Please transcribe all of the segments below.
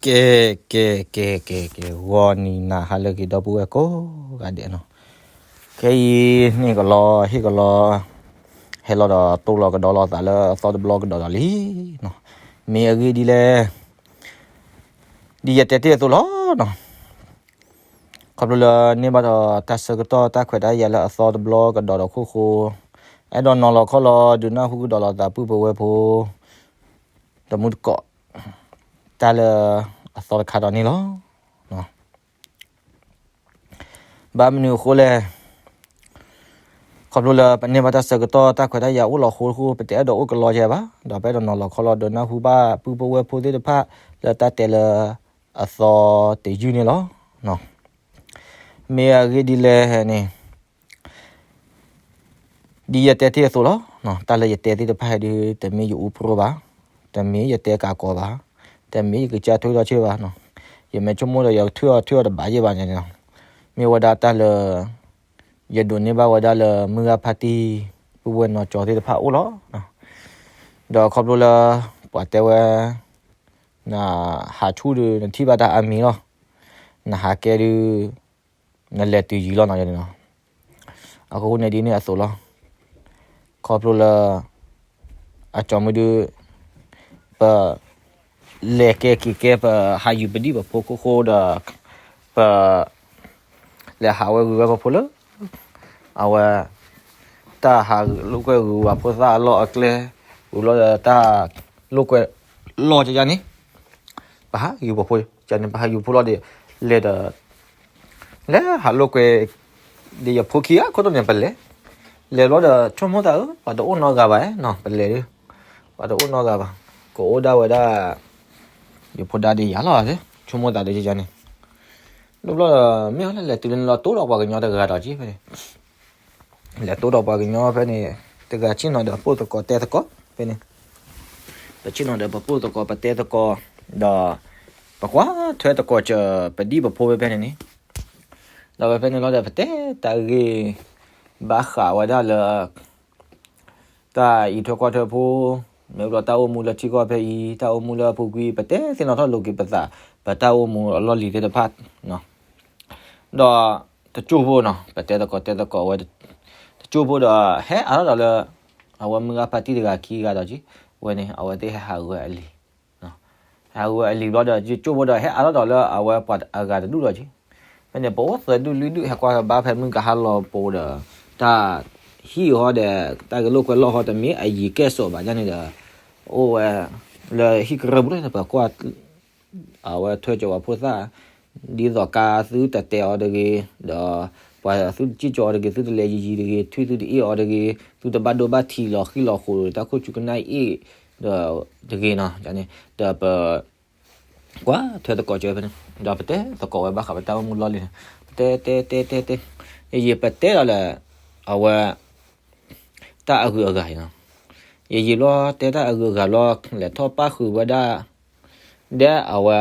ကဲ ကဲ ကဲ ကဲ ကဲ ဂီၤနံၤနၤဟါလၢအဂ့ၤ ဒီပုၢ်ဝဲၢ်ကိးဂၤဒဲးနီၤ, ခဲအံၤန့ၣ်ကလီ ဟ့ၣ်ကလီ ဟဲလီၤဒီးတိၢ်လီၤကဒီးလိာ်သးလၢအသီတဘျီကဒီးဒီးလံနီၤ, မ့ၢ်အဂ့ၢ်ဒ်လဲၣ်, ဒ်ယတဲတ့ၢ်အသိးလီၤနီၤ, ခီဖျိလၢန့ၢ်ဘၣ်ဒီးတၢ်ဆၢကတီၢ်တၢ်ခွဲးတၢ်ယာ်လၢအသီတဘျီကဒီးဒီးခိၣ်ဃိ, အဲၣ်ဒိးနီၤလီၤခီလီၤဒုးနၢ်ဟူကဒီးလိာ်သးပုၢ်ဖိဝဲၢ်ဖိ တမူတကိး တၢ်လၢအသီတခါဒီးန့ၣ်လီၤ. ဘၣ်မနုၤအဃိလဲၣ်, ခီဖျိလၢပန့ၢ်ဘၣ်တၢ်ဆၢကတီၢ်တၢ်ခွဲးတၢ်ယာ်အိၣ်လီၤဃိဃိ ပတအဲၣ်ဒိးအိၣ်ကလီကဲဘၣ်, ဒီးပအဲၣ်ဒိးနီၤလီၤခီလီၤဒုးနၢ်ဟူဘၣ်ပုၢ်ဖိဝဲၢ်ဖိသ့ၣ်တဖၣ်လၢတၢ်တဲလၢအသီတယုၢ်န့ၣ်လီၤ. မ့ၢ်အဂ့ၢ်ဒ်လဲၣ်န့ၣ် ဒ်ယတဲတ့ၢ်အသိးလီၤ. တၢ်လၢယတဲသ့ၣ်တဖၣ်ဟဲဒုး တမ့ၢ်ယအူပြိဘၣ်, တမ့ၢ်ယတဲကးကီးဘၣ်, တမ့ၢ်ယကစၢ်ထွဲဒီးဆ့ဘၣ်, ယမ့ၢ်ဆိကမိၣ်ဒီးယထွဲအီၤထွဲအီၤတဘၣ်ယဲၢ်ဘၣ်န့ၣ်, မ့ၢ်ဝဲဒၣ်တၢ်လၢ ယဒိးန့ၢ်ဘၣ်ဝဲဒၣ်လၢမုၢ်ဂၤဖါတံၢ် ပုၢ်ဝဲၢ်နီၢ်ကၠီသ့ၣ်တဖၣ်အအိၣ်လီၤ. ဒီးခီဖျိလၢ ပှၤတဲဝဲ နဟးဆူၣ်ဒုး နထံၣ်ဘၣ်တၢ်အါမံၤလီၤ, နဟးကဲဒုး နလဲၤတုၤယံၤလီၤနီၤန့ၣ်လီၤ. အဃိန့ၣ်ဒ်န့ၣ်အသိးလီၤ. ခီဖျိလၢ အကၠီမုၢ်ဒုး ပ လဲၤကဲက့ၤကဲ ပဟးယုၤပဒံၣ်ပဖိခိၣ်ဃိဒီး ပ လဲၤဟးဝဲဂုၤဝဲပဖိလၢ အဝဲ တၢ်ဟးလိာ်ကွဲဂုၤဝဲဖိသၣ်အလီၢ်အကျဲ ဂုၤလီၤဒီးတၢ်လိာ်ကွဲလီၢ်ကယါန့ၣ် ပဟးယုၤပဖိန့ၣ် ပဟးယုၤဖိလီၤဒီး လဲၤဒီး လဲၤဟးလိာ်ကွဲ ဒီးယဖိခံဂၤခိၣ်တီန့ၣ် ပလဲၤ လဲၤဘျီဒီး ဆိကမိၣ်သးဧၢ ပှၤတအိၣ်နီတဂၤဘၣ်နီၤ ပလဲၤဒီး ပှၤတအိၣ်နီတဂၤဘၣ် ကအိၣ်ဒၣ်ဝဲဒၣ် ယဖိဒါဒီးယၤလီၤ ဆိကမိၣ်သးဒီးယၤန့ၣ် ဒိၣ်ဘျီဒီး မ့ၢ်အီၤလဲၤတုၤလၢန့ၣ်လီၤ တိၢ်ဒီးပှၤကညီတဂၤဒီးက့ၤဖဲန့ၣ် လဲၤတိၢ်ဒီးပှၤကညီဖဲန့ၣ် တဂၤဆ့ၣ်နီၤဒီးပိၢ်သကိးတဲသကိးဖဲန့ၣ် ပဆ့ၣ်နီၤဒီးပပိၢ်သကိးပတဲသကိး ဒီး ပကွၢ်ထွဲသကိးစၢၤပဒံၣ်ပဖိဝဲဖဲန့ၣ်န့ၣ် ဒီးဝဲဖဲန့ၣ်လီၤဒီး ပတဲတၢ်ဂ့ၢ် ဘၣ်ဃးဝဲဒၣ်လၢ တၢ်အံးထွဲကွၢ်ထွဲဖိ မ့ၢ်ဘျီတၢ်အိၣ်မူလၢထံကီၢ်ဖဲအံၤ တၢ်အိၣ်မူလၢအပူၤကွံာ် ပတဲသ့ၣ်နီၣ်ထီၣ်လိာ်က့ၤပသး ပတၢ်အိၣ်မူအလီၢ်လံၤသ့ၣ်တဖၣ် ဒီးတကၠိၢ်ဖိနီၤ ပတဲသကိးတဲသကိးဝဲ တကၠိၢ်ဖိဒီး ဟဲအါထီၣ်ဒီးလၢ အဝဲမုၢ်ဂၤဖါတံၢ်တဂၤခံဂၤဒီးက့ၤ ဝဲန့ၣ် အဝဲသ့ၣ်ဟဲဟးဂီၤဝဲအလံၤ ဟဲဟးဂီၤဝဲအလံၤဘျီဒီး ကၠိၢ်ဖိဒီး ဟဲအါထီၣ်ဒီးလၢအဝဲပှၤအဂၤတဒူၣ်ဒီးက့ၤ ဖဲန့ၣ် ပအိၣ်သၢဒူၣ်လွံၢ်ဒူၣ် ဟဲကွၢ်ဘါဖဲမုၢ်ကဟါလီၤပူၤဒီး တၢ်ဟံၣ်ဟီဒီး တၢ်ကလိာ်ကွဲလီၢ်ဟီ တမ့ၢ်အယံၤကဲၣ်ဆိးဘၣ်ယါန့ၣ်ဒီး အိၣ်ဝဲ လၢဟံၣ်ကရၢၢ်ပူၤလီၤ ပကွၢ် အဝဲထွဲကၠီၤဝဲဖိသၣ် ဒ်သိးကါသုတတဲအီၤတဂ့ၤ ဒီးပှၤသုတစံၣ်ကၠီၤအီၤတဂ့ၤ သုတလဲၤယံၤယံၤတဂ့ၤ ထွံၣ်သုတအ့ၣ်အီၤတဂ့ၤ သုတဘၣ်ဒိဘၣ်ထံးလီၤဃံလီၤဃိၤ တၢ်ခိၣ်ဆူကနၣ်အ့ၣ် ဒီးတဂ့ၤနီၤ န့ၣ် ဒီးပ ကွၢ်ထွဲသကိးကၢဖဲန့ၣ် ဒီးပတဲသကိးဝဲဘၣ်ဃးပတၢ်အိၣ်မူလီၢ်လံၤန့ၣ် ပတဲတဲတဲတဲတဲ ယယံာ်ပတဲလီၤလၢ အဝဲ တၢ်အဂုၤအဂၤအံၤနီၤ ယယံာ်ဘျီတဲတၢ်အဂုၤအဂၤဘျီ လဲၤထီၣ်ပၣ်ဃုာ်ဝဲဒၣ် ဒဲအဝဲ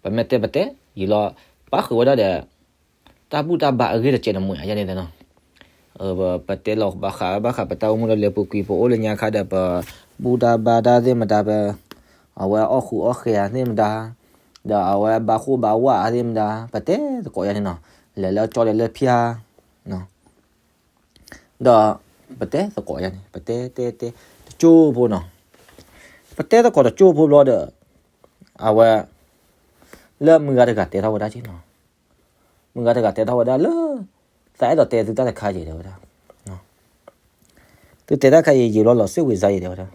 ပမ့ၢ်တဲပတဲ ယံာ်လီၤ ပၣ်ဃုာ်ဝဲဒၣ်ဒီး တၢ်ဘူၣ်တၢ်ဘါအဂ့ၢ်တစဲးတမှဲၤအယါန့ၣ်နီၤ ပတဲလီၤဘၣ်ဃးဘၣ်ဃးပတၢ်အိၣ်မူလၢလၢပူၤကွံာ် ပအိၣ်လၢညါခါဒီး ပဘူၣ်တၢ်ဘါတၢ်သ့ၣ်မတၤ ပ အဝဲအီၣ်ဃုာ်အီၣ်ဃဲၤသ့ၣ်မတၤ ဒီးအဝဲဘါဃိၣ်ဘါဝၣ်သ့ၣ်မတၤ ပတဲသကိးယါန့ၣ်နီၤ လဲၤလၢကၠီဒီးလၢဖၠါ ဒီးပတဲသကိးယါန့ၣ် ပတဲတဲတဲ တကၠိၢ်ဖိနီၤ ပတဲသကိးတကၠိၢ်ဖိဘျီဒီး အဝဲ လၢမုၢ်ဂၤတဂၤတဲထီၣ်ဝဲဒၣ်က့နီၤ မုၢ်ဂၤတဂၤတဲထီၣ်ဝဲဒၣ်လၢ သးအဲၣ်ဒိးတဲသုတၢ်တခါယံၤတဲဝဲဒၣ် သုတဲတၢ်ခါယံၤ ယံာ်ဘျီလီၤစ့ၣ်ဝံၤစါယံၤတဲဝဲဒၣ်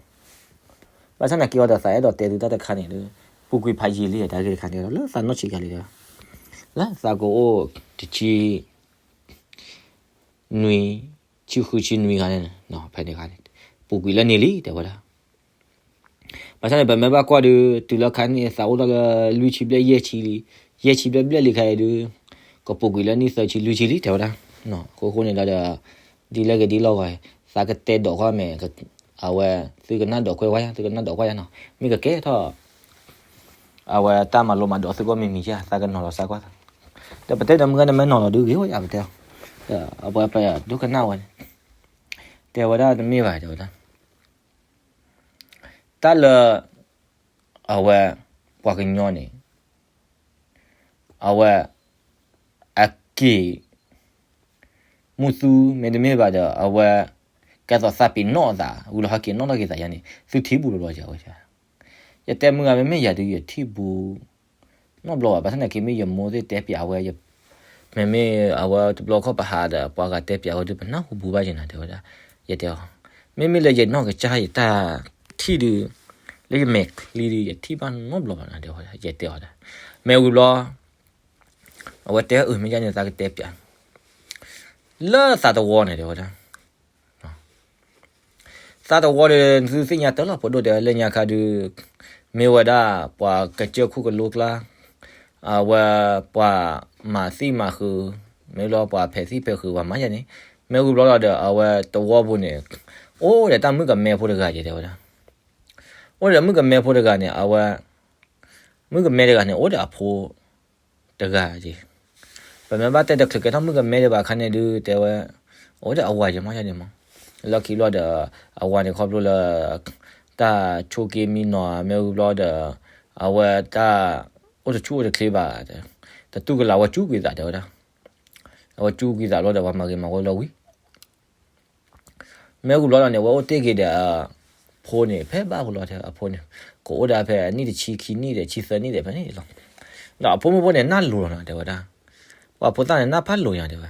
ဘၣ်ဆၣ်သနာ်က့အီၤဒီး သးအဲၣ်ဒိးတဲသုတၢ်တခါန့ၣ်ဒီး ပူၤကွံာ်ဖးယံာ်လံတၢ်ဂ့ၢ်တခါန့ၣ်ဒီး လၢသးနီၢ်ဆံးကၤလံဒီး လၢသးကအိၣ်တဆံ နွံ ဆံဃုဆံနွံဂၤန့ၣ် ဖဲန့ၣ်ဂၤန့ၣ် ပူၤကွံာ်လၢန့ၣ်လံတဲဝဲဒၣ် ဘၣ်ဆၣ်န့ၣ် ပမ့ၢ်ဘၣ်ကွၢ်ဒီး တုၤလၢခါန့ၣ် သးအိၣ်ထီၣ်လၢ လွံၢ်ဆံဘျဲၣ်ယဲၢ်ဆံလံ ယဲၢ်ဆံဘျဲၣ်ဘျဲၣ်လံခါအံၤဒီး ကပူၤကွံာ်လၢနံၣ်သၢဆံလွံၢ်ဆံလံတဲဝဲဒၣ် အဃိဃိန့ၣ်လီၤဒီး ဒ်လဲၣ်ဂ့ၤဒ်လီၢ်ဂီၤ သးကတဲဒိးဃီမဲာ် အဝဲ သုကနၣ်ဒိးကွဲဝဲယါ သုကနၣ်ဒိးကွဲယါနီၤ မ့ၢ်ကကဲထီၣ် အဝဲတၢ်မၤလိမၤဒိးသုကီၢ်မံၤမံၤယါ သးကနီၤလီၤစါကွၢ်သး ဒီးပတဲဒီးမုၢ်ဂၤန့ၣ်မ့ၢ်နီၤလီၤဒုးဂ့ၤဝဲယါ ပတဲ အဝဲပဒိကနၣ်ဝဲန့ၣ် တဲဝဲဒၣ်တမ့ၢ်ဘၣ်တဲဝဲဒၣ် တၢ်လၢ အဝဲ ပှၤကညီန့ၣ် အဝဲ အက့ၤ မုၢ်သူမ့တမ့ၢ်ဘၣ်ဒီး အဝဲ ကဲသိးသးပ့ၤနီၣ်အသး ဝံၤလီၤဟဲက့ၤနီၣ်ထီၣ်က့ၤသးယါန့ၣ် သုထံၣ်ဘူးလီၤလီၤယဝဲ. ယတဲမုၢ်ဂၤ မ့မ့ၢ်ယၤဒုး ယထံၣ်ဘူး နီတဘျီဘၣ်. ဘၣ်ဆၣ်သနာ်က့ မ့ၢ်ယမိၢ်သ့ၣ်တဲပျးဝဲ မ့မ့ၢ်အဝဲတဘျီခီၣ်ပဟးဒီး ပှၤဂၤတဲပျးဝဲဒုး ပနၢ်ဟူဘူးဘၣ်ယဲနီၤ တဲဝဲဒၣ်. ယတဲအီၤ မ့မ့ၢ်လၢယနီၢ်ကစၢ်ယတၢ်ထံၣ်ဒုး လၢယမဲာ်ချံဒုး ယထံၣ်ဘၣ်နီတဘျီဘၣ်နီၤ တဲဝဲဒၣ်. ယတဲအီၤဒၣ် မ့ၢ်ဝံၤဘျီ အဝဲတဲအုး မ့ၢ်ယါန့ၣ် သးကတဲပျး လၢသးတဝီန့ၣ် တဲဝဲဒၣ်. သးတဝီဒီး သုသ့ၣ်ညါတၢ်လီၤ ဖိဒိၣ်တဲလၢညါခါဒုး မ့ၢ်ဝဲဒၣ် ပှၤကစၢၢ်ခိၣ်ကလိကျါ အဝဲပှၤမၤသံၣ်မၤဃုာ် မ့ၢ်လီၤပှၤဖဲးသံၣ်ဖဲးဃုာ် ပှၤမၤယါန့ၣ် မ့ၢ်ဝံၤဘျီလီၤဒီး အဝဲတဝီပူၤန့ၣ် အိၣ်ဒီးတၢ်မုၣ်ကမဲဖိတဂၤယဲ တဲဝဲဒၣ်. အိၣ်ဒီးမုၣ်ကမဲဖိတဂၤန့ၣ် အဝဲ မုၣ်ကမဲတဂၤန့ၣ် အိၣ်ဒီးအဖိ တဂၤက့ၤ ပမ့ၢ်ဘၣ်တဲတချုးကဲထီၣ်မုၣ်ကမဲဒံးဘၣ်ခါန့ၣ်ဒုး တဲဝဲ အိၣ်ဒီးအဝၤယဲမးယါန့ၣ်မး. လီၢ်ခံဘျီဒီး အဝၤန့ၣ်ခီဖျိလၢ တၢ်ဆိးက့မံနီၤ မ့ၢ်ဝံၤဘျီဒီး အဝဲတၢ် အိၣ်တဆူၣ်အိၣ်တချ့ဘၣ် တတူၢ်ကလာ် အဝဲကၠူကွံာ်သး တဲဝဲဒၣ်. အဝဲကၠူကွံာ်သးဘျီဒီး ပှၤမၤဂ့ၤမၤဝီလီၤဝံၤ မ့ၢ်ဝံၤဘျီဒီးန့ၣ် အဝဲအိၣ်တ့ၢ်က့ၤဒီး အဖိန့ၣ် ဖဲဘၣ်ဖိလီၤ တဲအဖိန့ၣ် ကအိၣ်ဒၣ်ဖဲအနံၣ်တဆံခံနံၣ်ဒီး ဆံသၢနံၣ်ဒီး ဖဲန့ၣ်လီၤ. ဒီးအဖိမုၣ်ဖိန့ၣ် နၢ်လိၤလီၤနီၤ တဲဝဲဒၣ်. ပှၤဖိသၣ်န့ၣ် နၢ်ဖးလိၤညါ တဲဝဲ.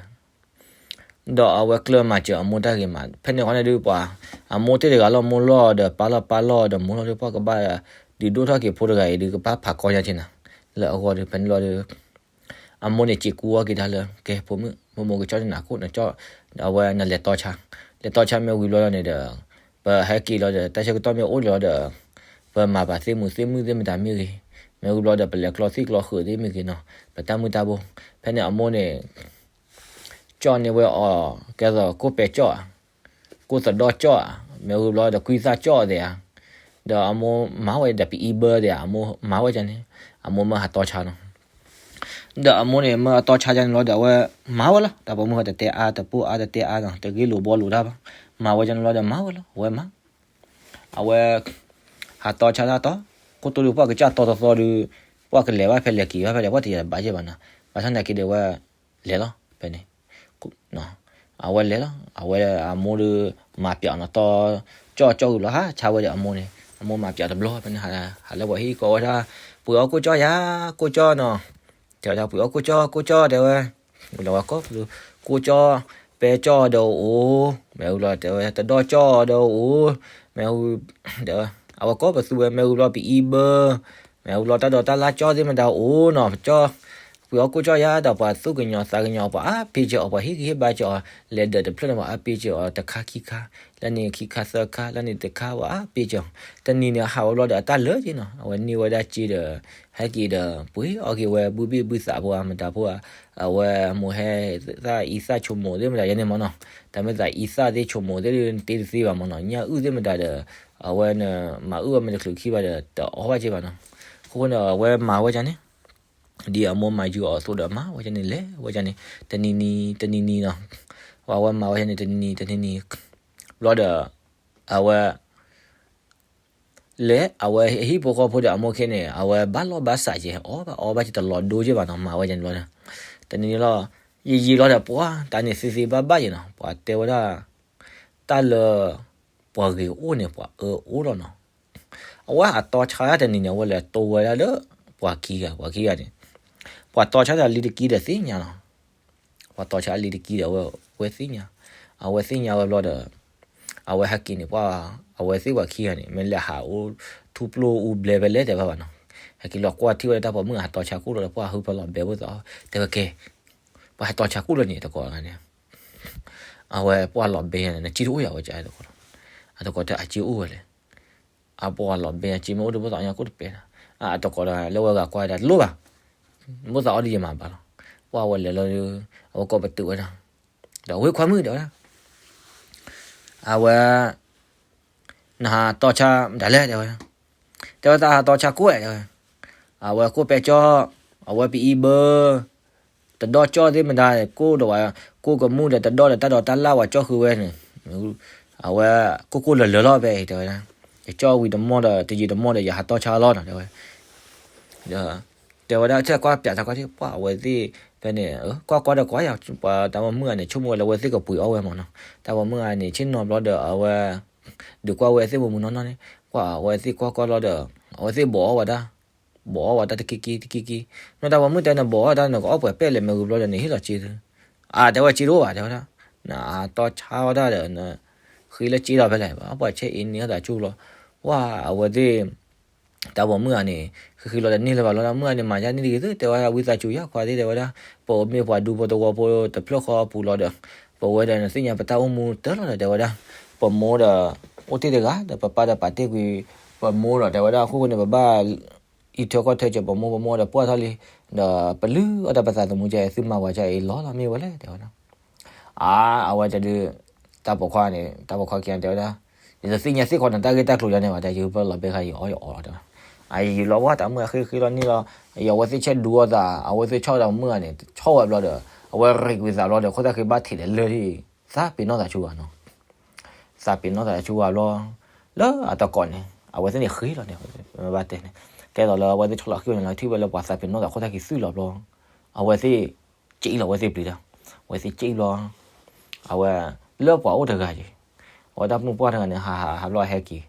ဒီးအဝဲကျၢၢ်မၤစၢၤအမိၢ်တၢ်ဂ့ၤမး ဖဲန့ၣ်ဃီန့ၣ်ဒုး ပှၤ အမိၢ်တ့ၢ်တဂၤလီၤ မိၢ်လီၤဒီး ပၢ်လီၤပၢ်လီၤဒီးမိၢ်လီၤဒီး ပှၤကဘၣ်ဒုးဒိၣ်ထီၣ်က့ၤဖိတဂၤအံၤဒုး ကဘၣ်ဖးကီညါက့ၤနၤ လၢအဂီၢ်ဒီး ဖဲန့ၣ်လီၤဒီး အမိၢ်န့ၣ် စံးကူအီၤက့ၤတၢ်လၢ ကဲဖိမုၣ် မိၢ်မိၢ်ကကၠီၣ်န့ၢ်နၤခိၣ် နကၠီၣ် အဝဲနလဲၤတီဆါ လဲၤတီဆါမ့ၢ်ဝံၤဘျီလီၤန့ၣ်ဒီး ပဟဲက့ၤလီၤဒီး တၢ်ဆၢကတီၢ်မ့ၢ်အိၣ်လီၤဒီး ပမၤဘၣ်သ့ၣ်မုၢ်သ့ၣ်မုၣ်သ့ၣ်မတၤမ့ၢ်ဂ့ၤ မ့ၢ်ဝံၤဘျီဒီး ပလဲၤကျီသံၣ်ကျီဃုာ်သ့ၣ်မ့ၢ်ဂ့ၤနီၤ ပတၢ်မုၢ်တၢ်ဘိ ဖဲန့ၣ်အမိၢ်န့ၣ် ကၠီၣ်န့ၢ်ဝဲအီၤ ကဲသိးကိၣ်ပဲကၠီၣ်ဧါ ကိၣ်သဒီကၠီၣ်ဧါ မ့ၢ်ဝံၤဘျီဒီး ကွံသၣ်ကၠီၣ်သ့ဧါ ဒီးအမိၢ်မၤဝဲဒီး ပအံဘၢသ့ဧါ အမိၢ်မၤဝဲဒ်န့ၣ် အမိၢ်မၢဟးတီဆါနီၤ ဒီးအမိၢ်န့ၣ် မၢအတီဆါဒ်န့ၣ်လီၤဒီး အဝဲမၤဝဲလီၤ တၢ်ပိာ်မုၣ်တတဲအါ တပိာ်အါတတဲအါနီၤ တဂ့ၢ်လိာ်ဘှီလိာ်တၢ်ဘၣ် မၤဝဲဒ်န့ၣ်လီၤဒီး မၤဝဲလီၤ အဝဲမၤ အဝဲ ဟးတီဆါတၢ်တီ ကိတိၢ်ဒုး ပှၤကစၢ်တီတသီဒုး ပှၤကလဲၤဘၣ်ဖဲလဲၤက့ၤဘၣ်ဖဲလဲၣ် ပှၤတယံာ်တဘၣ်ယဲၢ်ဘၣ်နီၤ ဘၣ်ဆၣ်သနာ်က့ဒီး အဝဲလဲၤလီၤ ဖဲန့ၣ် အဝဲလဲၤလီၤ အဝဲအမိၢ်ဒုး မၤပျးအီၤနီၤ တီကၠီၣ်ကၠီၣ်ဝံၤလီၤ ဟးဆါဝဲဒီးအမိၢ်န့ၣ် အမိၢ်မၤပျးတဘျီ ဖဲန့ၣ် ဟးလၢပှၤဟံၣ်ကိးဝဲဒၣ် ပှ့ၤအီၣ်ကိၣ်ကၠီၣ်ယၤ ကိၣ်ကၠီၣ်နီၤ တဲဝဲဒၣ် ပှ့ၤအီၣ်ကိၣ်ကၠီၣ် ကိၣ်ကၠီၣ်တဲဝဲ ဝံၤလီၤဝဲကိးပသူ ကိၣ်ကၠီၣ် ပဲကၠီၣ်ဒီးအိၣ် မ့ၢ်ဝံၤလီၤတဲဝဲ တဒီကၠီၣ်ဒီးအိၣ် မ့ၢ်ဝံၤ တဲဝဲ အဝဲကိးပသူဝဲ မ့ၢ်ဝံၤလီၤ ပအံဘၢ မ့ၢ်ဝံၤလီၤ တၢ်ဒိးတၢ်လၢ်ကၠီၣ်သ့ၣ်မတၤအိၣ်နီၤ ကၠီၣ် ပှ့ၤအီၣ်ကိၣ်ကၠီၣ်ယၤဒီး ပှၤသူၣ်ကညီၤသးကညီၤ ပှၤအါပ့ၤစၢၤအီၤ ပှၤဟ့ၣ်ဂံၢ်ဟ့ၣ်ဘါစၢၤအီၤ လဲၤဒၢးတဖျၢၣ်န့ၣ် ပှၤအါပ့ၤစၢၤအီၤ တခါခံခါ လၢန့ၣ်ခံခါသၢခါ လၢန့ၣ်တခါ ပှၤအါပ့ၤစၢၤအီၤ တနံၤန့ၣ် ဟးဝဲဘျီဒီး အတၢ်လၢာ်က့နီၤ အဝဲန့ၢ်ဝဲဒၣ်စ့ဒီး ဟဲက့ၤဒီး ပှ့ၤအီၣ်က့ၤဝဲ ဘုဘ့ၣ်ဘုသးဖိဧါ မတၤဖိဧါ အဝဲမိၢ်ဟဲသၣ်အံသၣ်ဆိကမိၣ်သ့ၣ်မတၤယဲန့ၣ်မးနီၤ တၢ်မ့ၢ်သးအံသၣ်သ့ၣ်ဆိကမိၣ်သ့ၣ်ဒုး တ့တသ့ဘၣ်မးနီၤ ညၣ်အုၣ်သ့ၣ်မတၤဒီး အဝဲန့ၣ် မၤအုၣ်ဝဲမ့ၢ်တချုးခံဘၣ်ဒီး တအီၣ်ဘၣ်က့ဘၣ်နီၤ အဃိန့ၣ် အဝဲမၤဝဲဒ်န့ၣ် ဒ်အမိၢ်မၤယုာ်အီၤအသိးဒီး မၤဝဲဒ်န့ၣ် လဲၤဝဲဒ်န့ၣ် တနံၤနံၤ တနံၤနံၤနီၤ အဝဲမၤဝဲဒ်န့ၣ် တနံၤနံၤ တနံၤနံၤ ဘျီဒီး အဝဲ လဲၤ အဝဲဟံၣ်ဖိဃီဖိဒီးအမိၢ်ခဲန့ၣ် အဝဲဘၣ်လီၢ်ဘၣ်စးက့ အီၣ်ဘၣ်အီဘၣ်က့ တလီၤဒိက့ဘၣ်နီၤ မၤဝဲဒ်န့ၣ်လီၤ. တနံၤန့ၣ်လီၤ ယံာ်ယံာ်လီၤဒီး ပှၤတၢ်န့ၣ်သ့သ့ဘၣ်ဘၣ်ယဲနီၤ ပှၤတဲဝဲဒၣ် တၢ်လၢ ပှၤဂ့ၤအိၣ်န့ၣ် ပှၤအၢအိၣ်လီၤနီၤ. အဝဲဟးတီဆါတနံၤန့ၣ် အဝဲလဲၤတိဝဲဒၣ်လၢ ပှၤခံဂၤ ပှၤခံဂၤန့ၣ် ပှၤတီဆါတၢ်လံတကံဒီးသ့ၣ်ညါလီၤ. ပှၤတီဆါလံတကံဒီး အဝဲသ့ၣ်ညါ အဝဲသ့ၣ်ညါဝဲဘျီဒီး အဝဲဟဲက့ၤန့ၣ် ပှၤ အဝဲသ့ၣ်ပှၤခံဂၤန့ၣ် မ့ၢ်လဲၤဟးအိၣ်ထူပျိၢ်အူဘျဲဖဲလဲၣ်တဲဘၣ်ဘၣ်နီၤ. ဟဲက့ၤလီၤကွၢ်ထံၣ်ဝဲဒၣ်တၢ်ပိာ်မုၣ်ဟးတီဆါကိၣ်လီၤဒီး ပှၤဟုဖၢလီၤဘဲဖိသး တဲဝဲကဲ ပှၤဟးတီဆါကိၣ်လီၤန့ၣ် တကိးဂၤန့ၣ် အဝဲပှၤလီၤဘဲန့ၣ် နစ့တအိၣ်ယၤဝဲကတကိးလီၤ. အတကိးတဲအစ့အိၣ်ဝဲလဲၣ်. အပှၤလီၤဘဲအစ့မ့ၢ်အိၣ်ဒီး ဘိသးအီၣ်ညါကိၣ်တပဲာ်နီၤ. အတကိးဒီးလၢဝဲဂၤကွၢ်ဒၣ်တလိၣ်ဘၣ်. ဘိသးအီၣ်ဒီးယမၤဘၣ်လီၤ. ပှၤဝဲလဲၤလီၤဒီး အဝဲကိးပတုာ်ဝဲဒၣ် ဒီးဝ့ၢ်ခွါမုၣ်တဲဝဲဒၣ် အဝဲ နဟးတီဆါမတၤလဲၣ် တဲဝဲ. တဲဝဲသးဟးတီဆါကိၣ်ဝဲ တဲဝဲ. အဝဲကိၣ်ပဲကၠီၣ် အဝဲပအံဘၢ တဒီကၠီၣ်သ့ၣ်မတၤ ကိၣ်ဒီးဝဲ ကိၣ်ကမူၣ်ဒီးတဒီဒီးတၢ်ဒိးတၢ်လၢ်ဝဲကၠီၣ်ဃုာ်ဝဲန့ၣ် အဝဲကိၣ်ကိၣ်လၢာ်လၢာ်လီၤဖဲအံၤ တဲဝဲဒၣ်. ယကၠီၣ်ဝံၤတမီၢ်ဒီး တယံာ်တမီၢ်ဒီး ယဟးတီဆါလီၤနီၤ တဲဝဲ. ဒီး တဲဝဲဒၣ် ဆဲးကွၢ်ပၠးတၢ်ကွၢ်ထံၣ် ပှၤအဝဲသ့ၣ် ဖဲန့ၣ် ကွၢ်ကွၢ်ဒီးကွၢ်ယၤ ပှၤတၢ်ပိာ်မုၣ်ဂၤန့ၣ် ဆိကမိၣ်ဝဲလၢအဝဲသ့ၣ်ကပှ့ၤအီၣ်ဝဲမးနီၤ. တၢ်ပိာ်မုၣ်ဂၤန့ၣ် ဆ့ၣ်နီၤဘျီဒီးအဝဲ ဒုးကွၢ်ဝဲသ့ၣ်မိၢ်မုၢ်နီၢ်နီၢ်န့ၣ် ပှၤအဝဲသ့ၣ်ကွၢ်ကွၢ်လီၤဒီး အဝဲသ့ၣ်ဘိးအီၣ်ဝဲဒၣ် ဘိးအီၣ်ဝဲဒၣ်တကံကံတကံကံ. မ့ၢ်တၢ်ပိာ်မုၣ်တဲန့ၣ် ဘိးအီၣ်တၢ်န့ၣ် ကအီၣ်ပှဲၤပဲၣ်လဲၣ် မ့ၢ်ဂ့ၤဘျီဒီးန့ၣ် ဟ့ၣ်လီၤစ့သု အါ တဲဝဲစ့တအိၣ်ဘၣ် တဲဝဲဒၣ်. နအတီဆါဝဲဒၣ်ဒီး ဃ့လၢစ့လီၤဖဲလဲၣ် ပှၤဆဲအ့န့ၢ်အသးကၠူလီၤ. ပှၤအဝဲသ့ၣ် တၢ်ပိာ်မုၣ်ဂၤန့ၣ် ဃံဃံလီၤတန့ၢ်လၢၤဘၣ်လီၤ. တၢ်မုၣ်ဂၤန့ၣ် မၤယါန့ၢ်တဂ့ၤသု တဲဝဲဒၣ် ဝံသးစူၤယၤခွါသ့ၣ် တဲဝဲဒၣ် ပမ့ၢ်ပှၤဒူဖိသဝီဖိတဖျၢၣ်ဃီအပူၤလီၤဒီး ပဝဲဒီးနသ့ၣ်ညါပတၢ်အိၣ်မူတၢ်လီၤဒီး တဲဝဲဒၣ် ပမိၢ်ဒီး အိၣ်တ့ၢ်တဂၤဒီး ပပၢ်ဒီးပာ်တ့ၢ်ကွံာ် ပမိၢ်ဒီး တဲဝဲဒၣ် အခိၣ်ဃိန့ၣ် ပဘၣ် အံးထွဲကွၢ်ထွဲစၢၤပမိၢ် ပမိၢ်ဒီးပှၢ်ထီၣ်လံ ဒီးပလုၢ်အီၣ်တၢ်ပသးသမူကဲ သုမၤဝဲကဲအံၤလီၤလီၤမ့ၢ်ဝဲလဲၣ် တဲဝဲဒၣ်. အါ အဝဲတဒု တၢ်ပိာ်ခွါန့ၣ် တၢ်ပိာ်ခွါခံဂၤတဲဝဲဒၣ် ယတသ့ၣ်ညါသ့ၣ်ခီနတၢ်ဂ့ၢ်တၢ်ကျိၤယၤန့ၣ်ဘၣ် တဲ ယပၢၢ်လီၤဘဲခါ ယအီၣ်ယအီလီၤတဲဝဲ. အယံာ်လီၤဝဲ တၢ်မုၣ်အဃ့ဃ့လီၤန့ၢ်လီၤ ယအဝဲသ့ၣ်ဆဲးဒူအီၣ်သး အဝဲသ့ၣ်ဆီၣ်တၢ်မုၣ်ဂၤန့ၣ် ဆီၣ်ဝဲဘျီဒီး အဝဲရံးကွံာ်သးဘျီဒီး ခိၣ်သၣ်ဃ့ဘၣ်ထံးဒီးလၢၢ်ထံၣ် သးပ့ၤနီၣ်သးဆူဂၤနီၤ သးပ့ၤနီၣ်သးဆူဂၤဘျီ လၢအတကိးန့ၣ် အဝဲသ့ၣ်န့ၣ်ဃ့လီၤန့ၣ် မ့ၢ်ဘၣ်တဲန့ၣ် ကဲသိးလၢအဝဲသ့ၣ်ဆီၣ်လီၤဃံန့ၣ်လီၤ ထံၣ်ဝဲလၢပှၤသးပ့ၤနီၣ်သးခိၣ်သၣ်ဃံသွံၣ်လီၤဘျီ အဝဲသ့ၣ် ကၠံၣ်လီၤ အဝဲသ့ၣ်ပျံၤဒီး အဝဲသ့ၣ်ကၠံၣ်ဘျီ အဝဲ လၢပှၤအိၣ်တဂၤက့ၤ အဝဲတၢ်မုၢ်ပှၢ်တဂၤန့ၣ် ဟးဟးဟးဘျီဟဲက့ၤ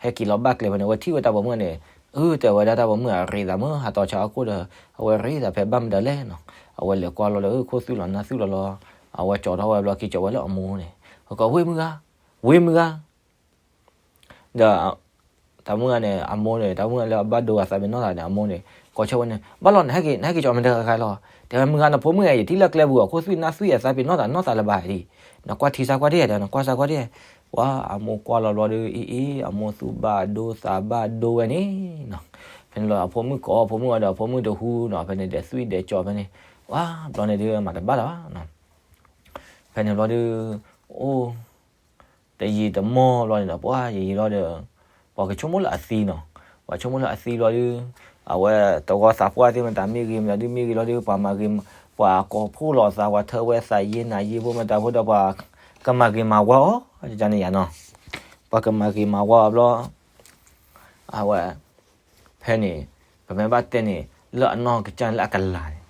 ဟဲက့ၤလီၤဘၣ်ကျဲဖဲန့ၣ် အဝဲထံၣ်ဝဲတၢ်ပိာ်မုၣ်န့ၣ် အၢ တဲဝဲဒၣ်တၢ်ပိာ်မုၣ်အရ့သးမ့ၢ် ဟးတီၤဆါအခိၣ်ဒီး အဝဲရ့သးဖဲဘၣ်မတၤလဲၣ်နီၤ အဝဲလဲၤကွၢ်လီၤဒီး ခိၣ်သွံၣ်လီၤနၢ်သွံၣ်လီၤလီၤ အဝဲကၠီထီၣ်ဝဲဘျီက့ၤကၠီဝဲလၢအမိၢ်န့ၣ် ကဝ့ၢ်မုၢ်ဂၤ ဝ့ၢ်မုၢ်ဂၤ ဒီး တၢ်မုၣ်ဂၤန့ၣ် အမိၢ်န့ၣ် တၢ်မုၣ်ဂၤလၢအဘၣ်ဒိအသးပ့ၤနီၣ်သးန့ၣ် အမိၢ်န့ၣ် ကိးဆၢဝဲန့ၣ် ဘၣ်လီၤ နဟဲက့ၤ နဟဲက့ၤကၠီမတၤတဂၤလီၤ တဲဝဲမုၢ်ဂၤ နဖိမုၣ်ဂၤ ယထံၣ်လၢကျဲပူၤ အခိၣ်သွံၣ်နၢ်သွံၣ်အသးပ့ၤနီၣ်သးနီၢ်သးလၢၤဘၣ်ဒံး နကွၢ်ထံဆါကွၢ်ဒံး တဲ နကွၢ်ဆါကွၢ်ဒံး ပှၤအမိၢ်ကွၢ်လီၤဘျီဒီး အံၤအံၤ အမိၢ်သူၣ်ဘၣ်ဒိသးဘၣ်ဒိဝဲန့ၣ်နီၤ ဖဲန့ၣ်လီၤ အဖိမုၣ်ကိး အဖိမုၣ်ဂၤဒီး အဖိမုၣ်တဟူနီၤ ဖဲန့ၣ်ဒီးသွံၣ်ဒီးကၠီဖဲန့ၣ် ပှၤဘျီန့ၣ်ဒုး မၤတဘၣ်လၢၤဘၣ်နီၤ ဖဲန့ၣ်ဘျီဒီး အိၣ် တယံာ်တမီၢ်ဘျီန့ၣ်ဒီး ပှၤယံာ်ယံာ်လီၤဒီး ပှၤကဆိကမိၣ်လၢအသံနီၤ, ပှၤဆိကမိၣ်လၢအသံဘျီဒီး အဝဲတဂီၤသးပှၢ်သ့ၣ်မတၤမ့ၢ်ဂ့ၤမတၤဒုးမ့ၢ်ဂ့ၤလီၤဒီး ပှၤမၤဂ့ၤ ပှၤကိးဖှိၣ်လီၤသး ပှၤထၢဝဲသးယ့နၤယ့ဖိမတၤဖိဒီး ပှၤကမၤဂ့ၤမၤဝါအီၤ န့ၣ်ယါနီၤ, ပှၤကမၤဂ့ၤမၤဝါအီၤဘျီ အဝဲ ဖဲန့ၣ် ပမ့ၢ်ဘၣ်တဲန့ၣ် လၢအနီၢ်ကစၢ်န့ၣ်လၢအကလၤန့ၣ်,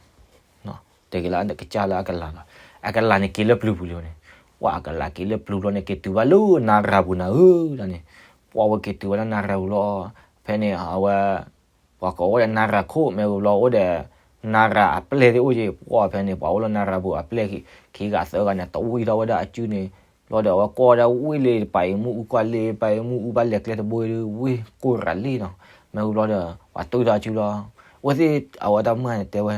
တက့ၤလၢအကစၢ်လၢအကလၤလီၤ, အကလၤန့ၣ်က့ၤလၢပျုၤပူၤလံန့ၣ်, ပှၤအကလၤက့ၤလၢပျုၤဘျီန့ၣ် က့ၤတုၤဘၣ်လၢနၤရၤပူၤနၤဧၢ, န့ၣ် ပှၤဝဲက့ၤတုၤဝဲလၢနၤရၤပူၤလီၤ, ဖဲန့ၣ် အဝဲ ပှၤကိးအိၣ်ဒီးနၤရၤခိၣ် မ့ၢ်ဝံၤဘျီအိၣ်ဒီး နၤရၤအပျဲၢ်သ့ၣ်အိၣ်က့ၤ ပှၤဖဲန့ၣ် ပှၤအိၣ်လၢနၤရၤပူၤအပျဲၢ် ခံဂၤသၢဂၤန့ၣ် တဝံထီၣ်ဝဲဒၣ်အစုန့ၣ် ဘျီဒီးအဝဲကွၢ်ဝဲဒၣ်ဝ့ၢ်လံ ပာ်အံၤမုၢ်အူကွၢ်လံ ပာ်အံၤမုၢ်အူဘၣ်လဲၤကျဲတဘိဒီး ဝ့ၢ်ကိၢ်ရၤလံနီၤ, မ့ၢ်ဝံၤဘျီဒီး ပှၤတုၤထီၣ်အစုလီၤ, အဝဲသ့ၣ် အဝဲတၢ်မုၣ်န့ၣ်တဲဝဲ,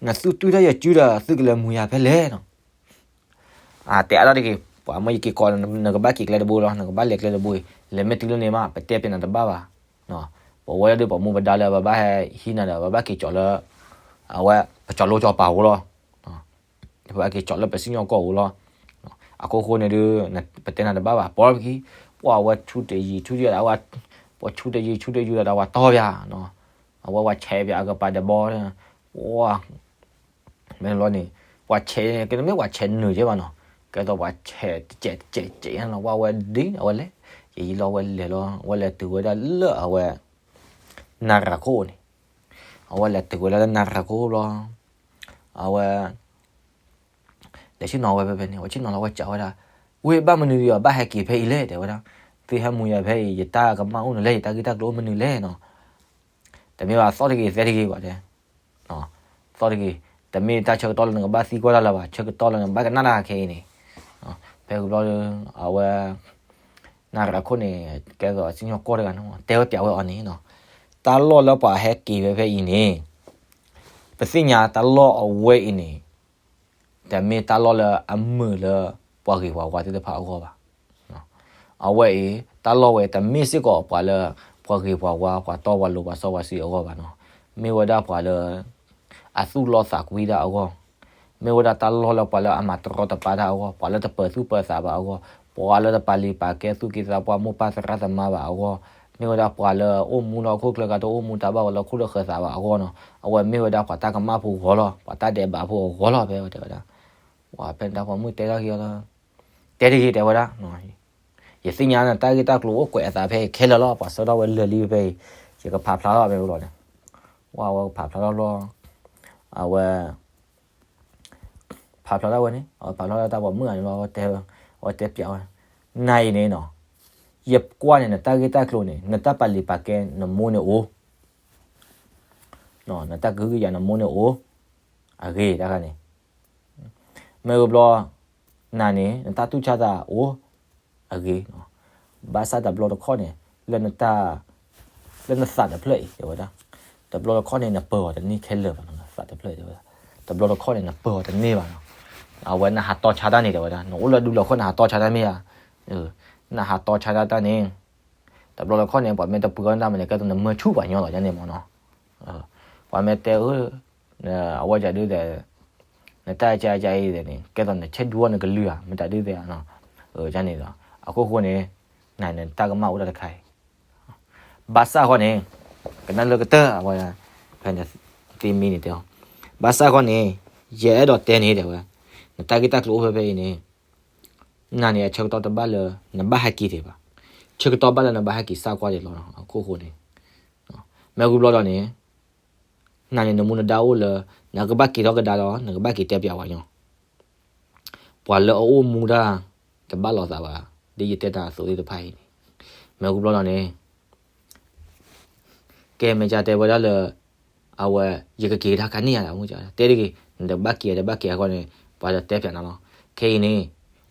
နသုတုၤထီၣ်ယစုဒီး သုကလဲၤမူယၤဖဲလဲၣ်နီၤ အတဲအါထီၣ်တက့ၢ်, ပှၤမ့ၢ်ယက့ၤကိး နကဘၣ်က့ၤကျဲတဘိလီၤ, နကဘၣ်လဲၤကျဲတဘိအံၤ လဲၤမ့ၢ်တုၤလၢန့ၣ်မး ပတဲပျဲနၤတဘၣ်ဘၣ်, ပဝဲဒၣ်ဒီးပှၤမူပဒါလၢပဘၣ်ဟဲဟံးနၤဒီး ပဘၣ်က့ၤကၠီၤလၢ အဝဲ ပကၠီၤလိကၠီၤပၤအအိၣ်လီၤ, ပဘၣ်က့ၤကၠီၤလၢပစံၣ်ညီၣ်ကွီၢ်အအိၣ်လီၤ, အခိၣ်ဃိန့ၣ်ဒုး ပတဲနၤတဘၣ်ဘၣ်, ပီၢ်ပခံ ပှၤဝဲဆူတယံၤဆူတယံၤ ပှၤဆူတယံၤဆူတယံၤဒီး ပှၤတီၢ်ပၠး အဝဲပှၤဆဲးပၠးအကပၤဒီးဘီ ပှၤ မ့ၢ်လီၤန့ၣ် ပှၤဆဲး ကဲမ့ၢ်ပှၤဆဲးနုာ်ကဲဘၣ်နီၤ, ကဲသိးပှၤဆဲးတစဲးတစဲးတစဲးလီၤ, ပှၤဝဲဒ်န့ၣ် အဝဲလဲၤ ယယံာ်လီၤ အဝဲလဲၤလီၤ အဝဲလဲၤတုၤဝဲဒၣ်လၢအဝဲ နၤရၤခိၣ်န့ၣ်, အဝဲလဲၤတုၤဝဲဒၣ်လၢနၤရၤခိၣ်ဘျီ အဝဲ လဲၤဆ့ၣ်နီၤဝဲဖဲဖဲန့ၣ် အဝဲဆ့ၣ်နီၤလီၤ အဝဲစံးဝဲဒၣ်, ဝ့ၢ်ဘၣ်မနုၤဒီး ဘၣ်ဟဲက့ၤဖဲအံၤလဲၣ် တဲဝဲဒၣ်, သုဟဲမူယၤဖဲအံၤ ယတၢ်ကမၣ်အိၣ်နုာ်လဲၣ် ယတၢ်ဂ့ၢ်တၢ်ကျိၤအိၣ်မနုၤလဲၣ်နီၤ, တမ့ၢ်ဘၣ်သီၣ်တဂ့ၤ သဲတဂ့ၤဘၣ်တဲ သီၣ်တဂ့ၤ, တမ့ၢ်တၢ်ဆၢကတီၢ်လၢနကဘၣ်သံကွၢ်တၢ်လၢၤဘၣ်, ဆၢကတီၢ်လၢနကဘၣ်ကနၣ်တၢ်ခဲအံၤန့ၣ်, ဖဲဂုၤဘျီဒီး အဝဲ နၤရၤခိၣ်န့ၣ် ကဲသိးစံၣ်ညီၣ်ကွီၢ်တဂၤန့ၣ် တဲဝဲပၠးဝဲအီၤန့ၣ်, တၢ်လီၢ်လၢပှၤဟဲက့ၤဝဲဖဲအံၤန့ၣ် ပသ့ၣ်ညါတၢ်လီၢ်အဝဲအံၤန့ၣ် တမ့ၢ်တၢ်လီၢ်လၢအမုာ်လၢပှၤဂ့ၤပှၤဝါသ့ၣ်တဖၣ်အဂီၢ်ဘၣ်. အဝဲအံၤ တၢ်လီၢ်ဝဲတမ့ၢ်စ့ၢ်ကီးပှၤလၢ ပှၤဂ့ၤပှၤဝါ ပှၤတီပှၤလိၤပှၤစီပှၤဆှံအဂီၢ်ဘၣ်နီၤ. မ့ၢ်ဝဲဒၣ်ပှၤလၢ အသူၣ်လီသးကွံတၢ်အဂီၢ်, မ့ၢ်ဝဲဒၣ်တၢ်လီၢ်လၢပှၤလၢအမၤတရီတပါတၢ်အဂီၢ်, ပှၤလၢတပၢၤသူၣ်ပၢၤသးဘၣ်အဂီၢ်, ပှၤလၢတပာ်လုၢ်ပာ်ကဲသူၣ်က့သးပှၢ်မိၢ်ပၢ်သရၣ်သမါဘၣ်အဂီၢ်, မ့ၢ်ဝဲဒၣ်ပှၤလၢအိၣ်မူလၢဟီၣ်ခိၣ်ချၢကတအိၣ်မူတၢ်ဘၣ်ဝဲလၢခိၣ်လၢဃၢၤသးဘၣ်အဂီၢ်နီၤ. အဝဲမ့ၢ်ဝဲဒၣ်ပှၤတၢ်ကမၣ်ဖိအဂီၢ်လီၤ, ပှၤတၢ်ဒဲးဘးဖိအဂီၢ်လီၤ ဖဲဝဲတဲဝဲဒၣ်. ပှၤဖဲန့ၣ်တၢ်ပိာ်မုၣ်တဲထီၣ်က့ၤအီၤလၢ တဲတဂ့ၤတဲဝဲဒၣ်, ယသ့ၣ်ညါနတၢ်ဂ့ၢ်တၢ်ကျိၤအိၣ်ကွဲးအသးဖဲအံၤခဲလၢာ်လီၤ, ပှၤဆှၢထီၣ်ဝဲလၢာ်လံဖဲအံၤ, ယကဖးဖျါထီၣ်မ့ၢ်ဝံၤလီၤန့ၣ်, ပှၤဝဲဖးဖျါထီၣ်လီၤ, အဝဲ ဖးဖျါထီၣ်ဝဲန့ၣ် အဝဲဖးဖျါထီၣ်တၢ်ပိာ်မုၣ်ဂၤန့ၣ်လီၤ, အဝဲတဲပျးဝဲ, နၤအံၤန့ၣ်နီၤ, ယကွၢ်န့ၣ် နတၢ်ဂ့ၢ်တၢ်ကျိၤန့ၣ် နတၢ်ပာ်လုၢ်ပာ်ကဲနမိၢ်န့ၣ်အိၣ်, နတၢ်ကဟုကယာ်နမိၢ်န့ၣ်အိၣ်, အဂ့ၤတခါန့ၣ်, မ့ၢ်ဂ့ၤဘျီ နၤန့ၣ် နတၢ်တူၢ်ဆါသးအိၣ်, အဂ့ၤ, ဘၣ်ဆၣ်တဘျီတခီၣ်န့ၣ် လၢနတၢ် လၢနသးတဖျၢၣ်အံၤ တဲဝဲဒၣ်, တဘျီတခီၣ်န့ၣ် နပၢၤအီၤတန့ၢ်ခဲလၢာ်ဘၣ်နီၤ, နသးတဖျၢၣ်တဲဝဲဒၣ်, တဘျီတခီၣ်န့ၣ် နပၢၤအီၤတန့ၢ်ဘၣ်နီၤ, အဝဲနဟးတီဆါတၢ်န့ၣ် တဲဝဲဒၣ်, နအိၣ်လၢဒူလၢာ်ခိၣ် နဟးတီဆါတၢ်မ့ၢ်ဧါ, နဟးတီဆါတၢ်န့ၣ် တဘျီတခီၣ်န့ၣ် ပှၤမ့ၢ်တပှ့ၤအီၣ်နတၢ်မၤန့ၣ် ကဲသိးနမၢဆူၣ်ပှၤညီလီၤ ယန့ၣ်မ့ၢ်နီၤ, ပှၤမ့ၢ်တဲ အဝဲဒၣ်ဒုး နတၢ်ကါကါအံၤန့ၣ် ကဲသိးနဆဲးဒူအီၣ်နကလုၢ်ဧါ မ့ၢ်တၢ်ဒုးသ့ၣ်ဧါ, န့ၣ်ဒီး အခိၣ်ဃိန့ၣ် နၤန့ၣ်တၢ်ကမၣ်အိၣ်တၢ်တခါအံၤ, ဘၣ်ဆၣ်ဃီန့ၣ် ကနၣ်လၢကတၢၢ် အဝဲ ဖဲန့ၣ် သ့မံန့ၣ်တဲအီၤ, ဘၣ်ဆၣ်ဃီန့ၣ် ယအဲၣ်ဒိးတဲန့ၣ်တဲဝဲ, နတၢ်ဂ့ၢ်တၢ်ကျိၤအိၣ်ဖဲဖဲအံၤန့ၣ် နၤန့ၣ် အဆၢကတီၢ်တဘၣ်လၢ နဘၣ်ဟဲက့ၤဒံးဘၣ်, ဆၢကတီၢ်ဘၣ်လၢနဘၣ်ဟဲက့ၤစးကွၢ်ဒံးလီၤ အခိၣ်ဃိန့ၣ်, မ့ၢ်ဝံၤဘျီဒီးန့ၣ် နၤန့ၣ် နမူနဒါအိၣ်လၢ နကဘၣ်က့ၤထီၣ်ကဒါဒီး နကဘၣ်က့ၤတဲပျးဝဲညီ, ပှၤလၢအအိၣ်မူတၢ် တဘၣ်လိာ်သးဘၣ်, ဒ်ယတဲတၢ်အသိးသ့ၣ်တဖၣ်အံၤန့ၣ်, မ့ၢ်ဝံၤဘျီဒီးန့ၣ် ကဲမ့ၢ်ကတဲဝဲဒၣ်လၢ အဝဲ ယကက့ၤကဒါခါန့ၣ်ဧါ, တဲတဂ့ၤ, နတဘၣ်က့ၤ တဘၣ်က့ၤအဃိန့ၣ် ပှၤတတဲပျးနၤလီၤ. ခဲအံၤန့ၣ်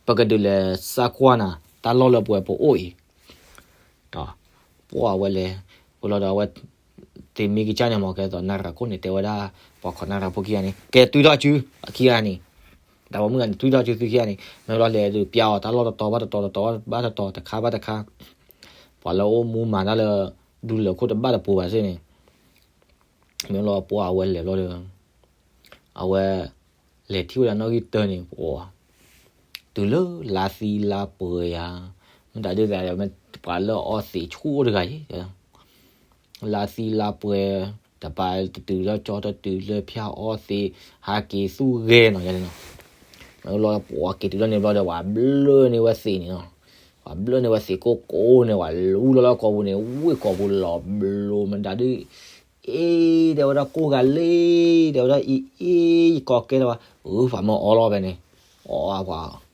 ပကဒုးလဲၤစးကွၢ်နၤ တၢ်လီၢ်လၢပှဲၤပအိၣ်အံၤ, ပှၤဝဲလဲၤ ပလီၤဒီးအဝဲ တ့မံကစၢ်န့ၣ်မ့ၢ်ကဲသိး နရၤခိၣ်န့ၣ် တဲဝဲဒၣ် ပှၤခိးနရၤဖိခံဂၤန့ၣ် ကဲတုၤထီၣ်စု အခံဂၤန့ၣ် တၢ်ပိာ်မုၣ်ဂၤန့ၣ် တုၤထီၣ်စုသုခံဂၤန့ၣ် မ့ၢ်လီၤလဲၤဒုးပျးအီၤတၢ်လီၢ်တတီၤဘၣ်တတီၤ တတီၤဘၣ်တတီၤ တခါဘၣ်တခါ ပှၤလၢအိၣ်မူမၤတၢ်လၢ ဒူလၢာ်ခိၣ်တဘၣ်တပူၤဘၣ်သ့ၣ်န့ၣ် မ့ၢ်လီၤပှၤအဝဲလဲၤဘျီဒီး အဝဲ လဲၤထံၣ်ဝဲဒၣ်နီၣ်ဂံၢ်တၢန့ၣ် ပှၤ တုၤလၢလါသံလါပှဲၤယၤ မ့ၢ်တၢ်ဒ်သိး ပှၤလၢအအီသံးဆူၣ်အိၣ်တဂၤအံၤ လါသံလါပှဲၤ တပၤတတုၤလၢကၠီတတုၤလၢဖၠၣ်အီသံး ဟးက့ၤသူၣ်ဂဲၤနီၤ ယဲန့ၣ်နီၤ မ့ၢ်လီၤပှၤက့ၤတုၤလၢန့ၣ်ဘျီဒီး ပှၤဘျၢန့ၢ်ဝဲသံးန့ၣ်နီၤ ပှၤဘျၢန့ၢ်ဝဲသံးကိၢ်ကိၢ်န့ၣ် ပှၤလူလီၤလၢကိာ်ပူၤန့ၣ် ဝ့ၢ်ကိာ်ပူၤလီၤဘျိမတၤဒုး အ့ တဲဝဲဒၣ်ကိၢ်ဂၤလံ တဲဝဲဒၣ်အံၤ အ့ ယကိးကဲလၢၤဘၣ် အု ပှၤမၢအီလီၤဖဲန့ၣ် အီ ပှၤ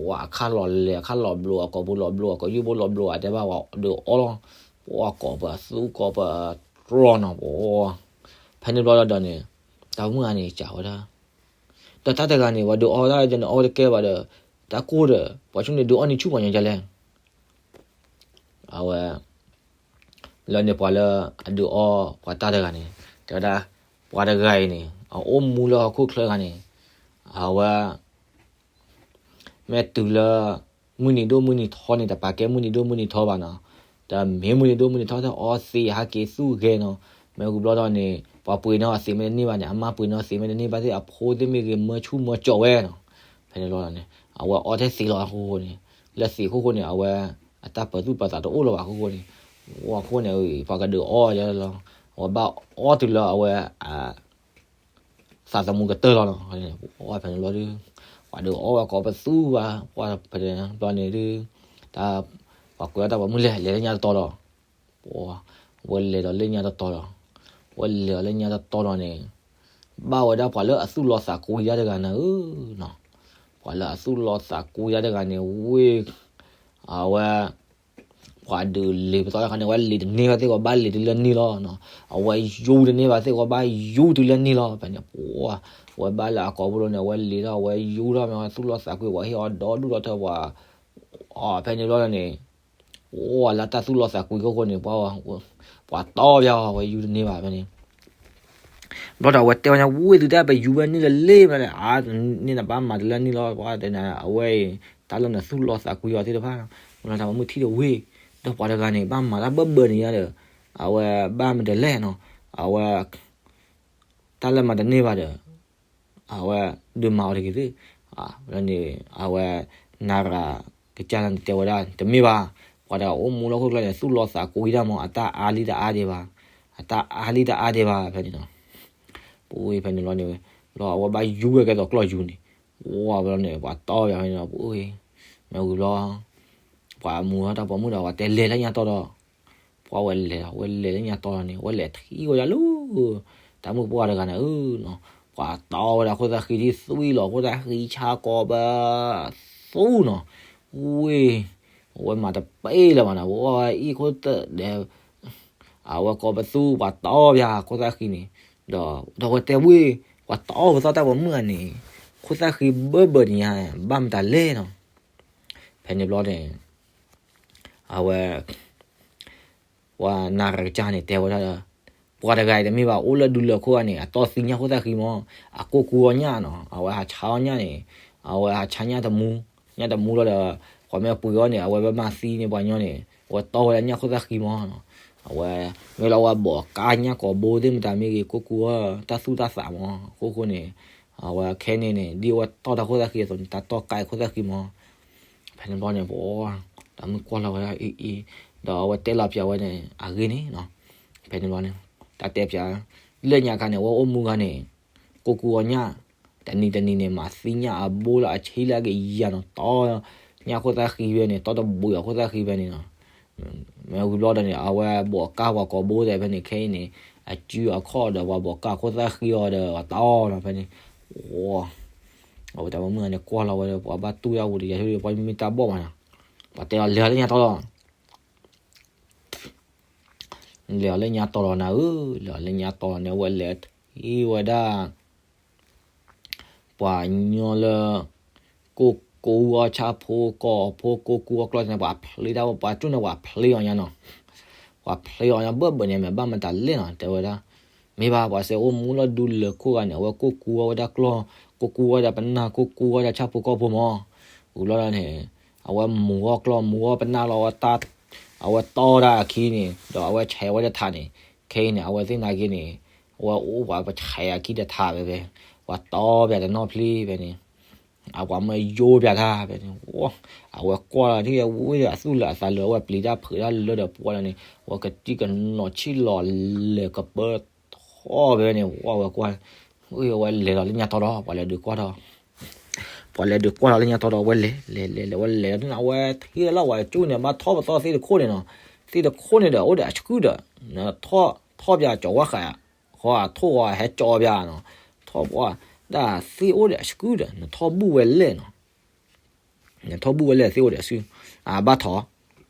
ဝဲအခါလီၤလဲၤ အခါလီၤဘျိ အကိာ်ပူၤလီၤဘျိ အကိာ်ယူၢ်ဘိလီၤဘျိ အတဲဘၣ်ပှၤဒုးအီလီၤ ပှၤကိးပသူကိးပတြီနီၤ ပှၤ ဖဲန့ၣ်ဘျီဒီးန့ၣ် တၢ်မုၢ်ဂၤန့ၣ် စံးဝဲဒၣ် ဒီးတၢ်တဂၤန့ၣ် ပှၤဒုးအီတၢ် ယနအီတကဲဘၣ်ဒီး တၢ်ကိၢ်ဒီး ပှၤဆူန့ၣ်ဒုးအီန့ၢ်ဆူၣ်ပှၤညီကလဲၣ် အဝဲ လၢန့ၣ်ပှၤလၢအဒုးအီ ပှၤတၢ်တဂၤန့ၣ် တဲဝဲဒၣ် ပှၤတဂၤအံၤန့ၣ် အအိၣ်မူလၢဟီၣ်ခိၣ်ချၢဂၤန့ၣ် အဝဲ မ့ၢ်တုၤလၢ မုၢ်နံၤဒိၣ်မုၢ်နံၤထီန့ၣ် တပာ်ကဲမုၢ်နံၤဒိၣ်မုၢ်နံၤထီဘၣ်နီၤ တမ့ၢ်မုၢ်နံၤဒိၣ်မုၢ်နံၤထီ တအီသံး ဟးက့ၤသူၣ်ဂဲၤနီၤ မ့ၢ်ဝံၤဘျီဒီးန့ၣ် ပှၤပှ့ၤန့ၢ်အီၤသံးမ့ၢ်တန့ၢ်ဘၣ်န့ၣ် အမါပှ့ၤန့ၢ်အီၤသံးမ့ၢ်တန့ၢ်ဘၣ်သ့ၣ် အဖိသ့ၣ်မ့ၢ်ဂ့ၤ မၢဆူၣ်မၢကၠီဝဲနီၤ ဖဲန့ၣ်ဘျီန့ၣ် အဝဲအီထဲသံးလီၤအဃိဃိန့ၣ် လၢသံးအဃိဃိန့ၣ် အဝဲ အတၢ်ပၢၤသူၣ်ပၢၤသးတအိၣ်လၢၤဘၣ်အဃိဃိန့ၣ် အဃိန့ၣ် ပှၤကဒုးအီလီၤ အဝဲဘၣ်အီတုၤလၢအဝဲ သးသမူကတၢၢ်လီၤနီၤ ဖဲန့ၣ်ဘျီဒုး ပှၤဒုးအီဝဲကိးပသူဘၣ် ပှၤဖဲန့ၣ်ဘျီန့ၣ်ဒုး တၢ် ပှၤကွဲးအီၣ်တၢ်ပိာ်မုၣ်လဲၤ လဲၤလၢညါတတီၤဒီး ဝဲလဲၤဒီးလၢညါတတီၤဒီး ဝဲလဲၤဒီးလၢညါတတီၤဒီးန့ၣ် ဘၣ်ဝဲဒၣ်ပှၤလၢအသူၣ်လီသးကွံတၢ်တဂၤနၤဧၢနီၤ ပှၤလၢအသူၣ်လီသးကွံတၢ်တဂၤန့ၣ် ဝ့ၢ် အဝဲ ပှၤဒုးလ့ၤပသီတခါန့ၣ် ဝဲလ့ၤတန့ၢ်ဘၣ်သ့ၣ် ကဘၣ်လ့ၤတုၤလၢန့ၣ်လီၤ အဝဲယူတန့ၢ်ဘၣ်သ့ၣ် ကဘၣ်ယူတုၤလၢန့ၣ်လီၤ ဖဲန့ၣ် ပှၤ ဝဲဘၣ်လၢအကိာ်ပူၤလီၤန့ၣ် အဝဲလ့ၤထီၣ် အဝဲယူထီၣ်မ့ၢ်သူၣ်လီသးကွံ ပှၤဟ့ၣ်အီၤဒီဒူၣ်ဒီထၢပှၤ အီ ဖဲန့ၣ်ဘျီန့ၣ် ပှၤလၢတၢ်သူၣ်လီသးကွံခိၣ်ဃိန့ၣ် ပှၤ ပှၤတီပၠီ အဝဲယူတန့ၢ်ဘၣ်ဖဲန့ၣ် ဘျီဒီးအဝဲတဲဝဲညါ ဝ့ၢ်သုတၢ်ပယူၤဝဲန့ၣ်လၢလ့ၣ်မးန့ၣ် အါ န့ၢ်နဘၣ်မၤတလၢန့ၣ်လီၤ ပှၤတဲန့ၣ် အဝဲအံၤ တၢ်လၢနသူၣ်လီသးကွံအီၤသ့ၣ်တဖၣ် မ့ၢ်လီၤတၢ်ပမုၢ်ထံၣ်တဝ့ၢ် ဒီးပှၤတဂၤန့ၣ် ဘၣ်မၤတၢ်ဘၢဘၢန့ၣ်ညါဒီး အဝဲဘၣ်မတၤလဲၣ်နီၤ အဝဲ တၢ်လၢမၤတန့ၢ်ဘၣ်ဒီး အဝဲဒုးမၤအီၤတဂ့ၤသ့ၣ် လၢန့ၣ် အဝဲ နၤရၤ ကစၢ်န့ၣ်တဲဝဲဒၣ် တမ့ၢ်ဘၣ် ပှၤတဂၤအိၣ်မူလၢဟီၣ်ခိၣ်ချၢန့ၣ် သူၣ်လီသးကွံတၢ်မး အတၢ်အါလံတအါဒံးဘၣ် အတၢ်အါလံတအါဒံးဘၣ် ဖဲန့ၣ်နီၤ ပူၤဖဲန့ၣ်ဘျီန့ၣ် လီၤအဝဲဘၣ်ယူဝဲကဲသိးကျီၢ်ယူၤန့ၣ် ဝဲဘျီန့ၣ် ပှၤတီပၠီဖဲန့ၣ်နီၤ ပူၤ မ့ၢ်ဝံၤဘျီ ပှၤမူထီၣ်တၢ်ပိာ်မုၣ်ဒီး ပှၤတဲလဲၤလၢညါတီဒီး ပှၤဝဲလဲၤ ဝဲလဲၤလၢညါတီဒီးန့ၣ် ဝဲလဲၤထံၣ်ဝဲဒၣ်လၢ တၢ်မုၣ်ပှၢ်တဂၤန့ၣ်ဧၢနီၤ, ပှၤတီဝဲဒၣ်ခိၣ်သၣ်ဃံထံသွံလီၤ, ခိၣ်သၣ်ဃံဆါကိးပသူနီၤ, ဝ့ၢ် အဝဲမၤတပ့ၢ်လၢၤဘၣ်နီၤ, ဝဲအံၤခိၣ်သၣ်ဒဲး အဝဲကိးပသူ ပှၤတီပၠးခိၣ်သၣ်ဃံန့ၣ်, ဒီး ဒီးဝဲတဲဝ့ၢ် ပှၤတီပသီၣ်တၢ်ပိာ်မုၣ်ဂၤန့ၣ် ခိၣ်သၣ်ဃံဘၢဘၢန့ၣ်ညါ ဘၣ်မတၤလဲၣ်နီၤ, ဖဲန့ၣ်ဘျီန့ၣ် အဝဲ ပှၤနၤရကစၢ်န့ၣ် တဲဝဲဒၣ်လၢ ပှၤတဂၤအံၤတမ့ၢ်ဘၣ် အိၣ်လၢဒူလၢာ်ခိၣ်ဂၤန့ၣ် အတီၢ်သံညၣ်ခိၣ်သၣ်ဃံမၢ်, အကိၢ်ကူအီၣ်ညၣ်နီၤ, အဝဲဟးဆါအီၣ်ညၣ်န့ၣ်, အဝဲဟးဆါညၣ်တမူ, ညၣ်တမူလီၤဒီး ပှၤမ့ၢ်ပှ့ၤအီၤန့ၣ် အဝဲဘၣ်မၤသံန့ၢ်ပှၤညီန့ၣ်, အဝဲတီဝဲဒၣ်ညၣ်ခိၣ်သၣ်ဃံမၢ်နီၤ, အဝဲ မ့ၢ်လၢအဝဲဘိးကါညၣ်ကိာ်ဘိသ့ၣ်မတၤမ့ၢ်ဂ့ၤ ကိၢ်ကူအီၣ်တၢ်သူၣ်တၢ်သးမၢ်, အခိၣ်ဃိန့ၣ် အဝဲခဲန့ၣ်န့ၣ် ဒ်အဝဲတီၢ်တၢ်ခိၣ်သၣ်ဃံအသိးန့ၣ် တၢ်တီၢ်ကါအံၤခိၣ်သၣ်ဃံမၢ်, ဖဲန့ၣ်ဘျီန့ၣ် ပှၤ တၢ်မုၣ်ကွၢ်လီၤဝဲဒၣ်အံၤအံၤ, ဒီးအဝဲတဲလီၤပၠးဝဲန့ၣ် အဂ့ၢ်န့ၣ်နီၤ, ဖဲန့ၣ်ဘျီန့ၣ် တၢ်တဲပၠး လၢညါခါန့ၣ် အဝဲအိၣ်မူခါန့ၣ် ကိၢ်ကူအီၣ်ညၣ်, တနံၤတနံၤန့ၣ် မၤသံညၣ်အဘိလၢအဆံလၢအကယၤနီၤ, တီညၣ်ခိၣ်သၣ်ဃံဖဲန့ၣ် တီတဘိအခိၣ်သၣ်ဃံဖဲန့ၣ်နီၤ, မ့ၢ်ဝံၤဘျီဒီးန့ၣ် အဝဲဘိးကါပှၤကိာ်ဘိသ့ၣ်ဖဲန့ၣ် ခဲအံၤန့ၣ် အစုအခီၣ်ဒီးပှၤဘိးကါခိၣ်သၣ်ဃံအီၤဒီးပှၤတီနီၤ ဖဲန့ၣ်, အဝဲတၢ်မုၣ်ဂၤန့ၣ် ကွၢ်လီၤဝဲဒီး ပှၤဘၣ်တူၢ်တၢ်ဝူၤတယၤ ပှၤမ့ၢ်တၢ်ဘီၣ်မးနီၤ, ပှၤတဲလီၤလဲၤအီၤလၢညါတီလီၤ လဲၤအီၤလၢညါတီလီၤနၤဧၢ, လဲၤအီၤလၢညါတီလီၤန့ၣ် အဝဲလဲၤထံၣ်ဝဲဒၣ် ပှၤညီလၢ ကိၢ်ကူအီၣ်ဆၣ်ဖိကီၢ်ဖိ ကိၢ်ကူအီၣ်ကျီၢ်န့ၣ် ပှၤဖျ့တၢ် ပှၤကၠိၣ်န့ၣ် ပှၤဖျ့အီၤညါနီၤ, ပှၤဖျ့အီၤညါဘၢဘၢန့ၣ် မ့ၢ်ဘၣ်မတၤလဲၣ်နီၤ တဲဝဲဒၣ်, မ့ၢ်ဘၣ်ပှၤစဲအိၣ်မူလၢဒူလၢာ်ခိၣ်ဂၤန့ၣ် အဝဲကိၢ်ကူအီၣ်ဝဲဒၣ်ကျီၢ် ကိၢ်ကူအီၣ်ဝဲဒၣ်ပနၢ် ကိၢ်ကူအီၣ်ဝဲဒၣ်ဆၣ်ဖိကီၢ်ဖိမၢ်, ဝံၤလီၤန့ၣ် အဝဲမူၤအီၣ်ကျီၢ် မူၤအီၣ်ပနၢ်လီၤ အဝဲတီၢ်တၢ်အခံန့ၣ် ဒီးအဝဲဆဲးဝဲတထးန့ၣ် ခဲအံၤန့ၣ် အဝဲသ့ၣ်နာ်က့န့ၣ် အဝဲအိၣ်ပှၤပဆဲးအခံတထးဖဲဖဲ ပှၤတီပၠးတနီၣ်ဖျံဖဲန့ၣ် အပှၤမၢယိပၠးတၢ်ဖဲန့ၣ် အဝဲကွၢ်လီၤထံၣ်ဝဲဒၣ်အသူၣ်လၢအသးလၢ အဝဲပျံၤတၢ်ဖုးတၢ်လၢဒီးပှၤလၢန့ၣ် အဝဲကတံၢ်ကနီၤဆံၣ်လီၤလဲၤကပၢထီၣ်ဖဲန့ၣ် အဝဲကွၢ် အဝဲလဲၤလီၤလၢညါတီဒီး ပှၤလဲၤဒုးကွၢ်ဒီး ပှၤလဲၤဒုးကွၢ်လီၤလၢညါတီဒီး အဝဲလဲၤ လဲၤလဲၤလဲၤ အဝဲလဲၤလီၤန့ၣ် အဝဲထံၣ်လၢပှၤကၠိၣ်န့ၣ် ဘၣ်ထီၣ်ပသီသ့ၣ်တခိၣ်န့ၣ်နီၤ, သ့ၣ်တခိၣ်န့ၣ်ဒီး အိၣ်ဒီးအဆှုၣ်ဒီး ထီၣ်ပၠးကၠီၤဝါဃး ဃီအထိၣ်ဃီဟဲကၠီပၠးနီၤ, ထီၣ်ပှၢ် ဒၣ်သ့ၣ်အိၣ်ဒီးအဆှုၣ်ဒီး နထီၣ်ဘူၣ်ဝဲလဲၣ်နီၤ နထီၣ်ဘူၣ်ဝဲလဲၣ်သ့ၣ်အိၣ်ဒီးအဆှုၣ်, အဘၣ်ထီၣ်,